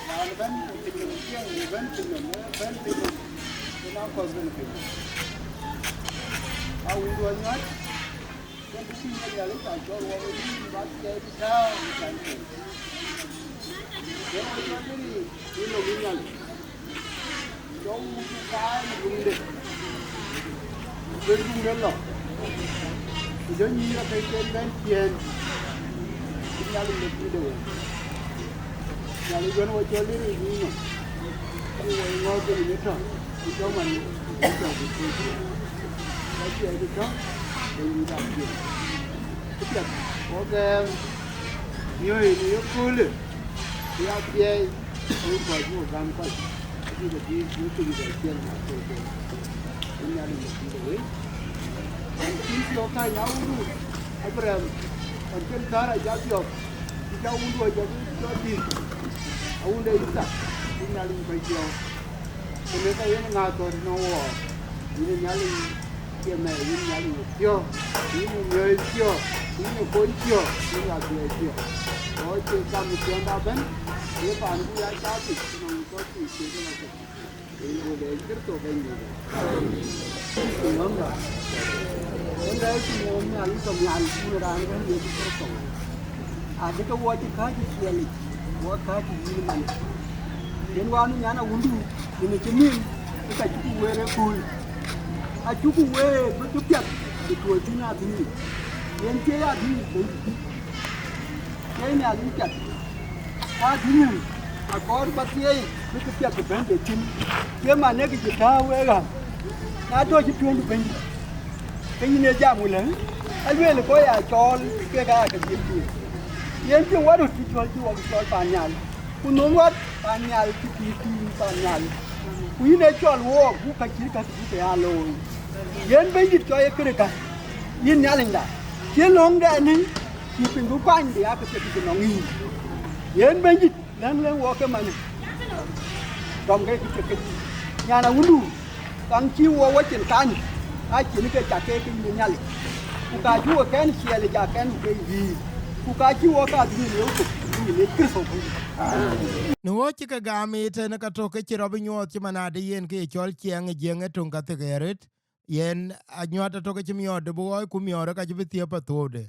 Raan ëbɛ̈n ë pinynhom, ciɛɛŋ ëbɛ̈n pinynhom, ëbɛ̈n pinynhom, yen aa kɔc ëbɛ̈n pinynhom. Awundo anyuat, yen bï tïŋ ë Nhialic, ka cɔl wɔ bï tïŋ bä kɛɛc bï tääu ë can thïn. Yen bï cɔl bï riic, bï lok ë Nhialic. Cɔl wut ë kaai në guŋde, bï guŋde lɔ. Ku jɔ nyïïr akëc ken bɛ̈n ciëën, bï Nhialic lɔ pïïrde wei. Nhialic wën wɔ cɔl dït ë nyïïn nɔm, ku wɔ ŋɔ̈ɔ̈th ke yïn ë tɔ̈, ku cɔk man ë tɔ̈ ku tuuc. Ka ciɛɛc ë tɔ̈, ke yïn dap ciëën. Këpiɛth, wɔ gɛɛm miööi në yeköölë, ku ya thiɛɛi, ku kɔc bï wɔ gäm kɔc, abï ke bï wɔ piny bɛ ciëën na thöl ke. Yen Nhialic lɔ pïïrde wei. Cïn piɔ̈u kääc na wundu Abraham, ɣɔn cïn Thara jɔ dhiɔp, cï jɔ wundu jɔ jɔ dït, awunde Yithak, cï Nhialic kɔc piɔ̈u. Kënë ka yen ŋa thɔ̈n në wɔɔk, yïn ë Nhialic cie mɛɛr, yïn ë Nhialic ë piɔ̈u, yïn ë miɔ̈ɔ̈c piɔ̈u, yïn ë kony piɔ̈u, yïn ë athiɛɛi piɔ̈u. Ɣɔɔc cie gam ë piɔ̈nda ëbɛ̈n, ye paan bï ya caath thïn, nɔŋ kɔc thïn cie ke lɔ thïn. Yen Yecu Kërtho Bɛ̈nydït. Yen Yecu Nhialic tɔ̈ nhial, kun raan ëbɛ̈n Yecu Kërtho. Adï ke wɔ cï kääc ë ciɛɛlic, wɔ kääc ë yïn man. Yen wään nyan awundu, yen acï mïn, ë ka cuk weer ë kööl. Acuk weer bï këpiɛth bï tuɔɔc thïn adhïc. Yen cie adhïc Bɛ̈nydït. Cie Nhialic piɛth. Adhïc nyin akɔɔr ba thieei bï këpiɛth bï bɛ̈n de thïn. Cie man ë kë cï tääu wek ɣäm. Na tɔ̈ cï piɔ̈ndu Bɛ̈nydït, ke yïn ee jam wëlë, alueel kɔc aa cɔɔl kek aa ke dhiëth thiin. Yen piŋ wä röt cï cɔl cï wɔ ke cɔl paan nhial, ku nhom wät paan nhial cï pïïr tïŋ paan nhial. Ku yïn ee cɔl wook buk ka cït ka cï ke ya looi. Yen Bɛ̈nydït cɔl ye këde ka, yïn Nhialicda, cï löŋdɛn ë cï piny bï kuany bï ya ke piɛth cï nɔŋ yïn. Yen Bɛ̈nydït, lɛ̈ŋ lɛ̈ŋ wɔ ke man, dɔm ke kë cï ke nyan awundu, kaŋ cï wɔ wɔ cin kany, aa cin ke cak ke ke yïn Nhialic. Ku ka cï wɔ kɛn ciɛɛlic aa kɛn ke yïn, ku ka cï wɔ ka dhil ye wok ku yïn ë Kërtho Bɛ̈nydït. Në wɔ cï ke gam ë tënë ka tök ke cï rɔt bï nyuɔɔth cï man adï yen ke ye cɔl ciɛɛŋ ë Jiëŋ ë töŋ ka thek ë arët, yen anyuat atök ke cï miɔɔrde bï ɣɔɔc ku miɔɔrë ka cï bï thiëëp athuɔɔude.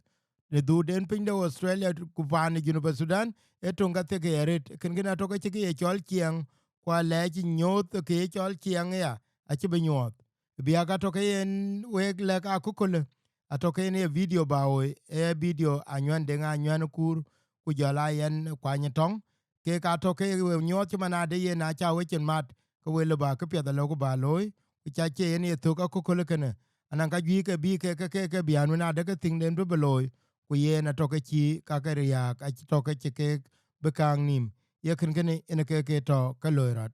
Në dhuutden piny de Australia ku paan ë Junub Sudan, ee töŋ ka thek ë arët, kënkën atök ke cï ke ye cɔl ciɛɛŋ, ku alɛɛc nyuɔɔth ke ye cɔl ciɛɛŋ aya, acï bï nyuɔɔth. Biäk atök ke yen wek lɛ̈k akökölë, atök ke yen ye video ba ɣoi, ee video Anyuɛn Deŋ Anyuɛn Kuur, ku jɔl a yɛn Kuany Tɔŋ, kek atök ke we nyuɔɔth cï man adï yen acä we cin mat, ke we lɔ ba këpiɛth alɔ ku ba looi, ku ca cie yen ye thök akökölë kënë, anaŋ ka juëc ke bï ke ke ke ke biän wën adë ke thiŋden bï bï looi, ku yen atök ke cï ka ke riääk, atök ke cï keek bï kääŋ nïïm, ye kënkënë yen ke ke tɔ̈ ke loi rɔt.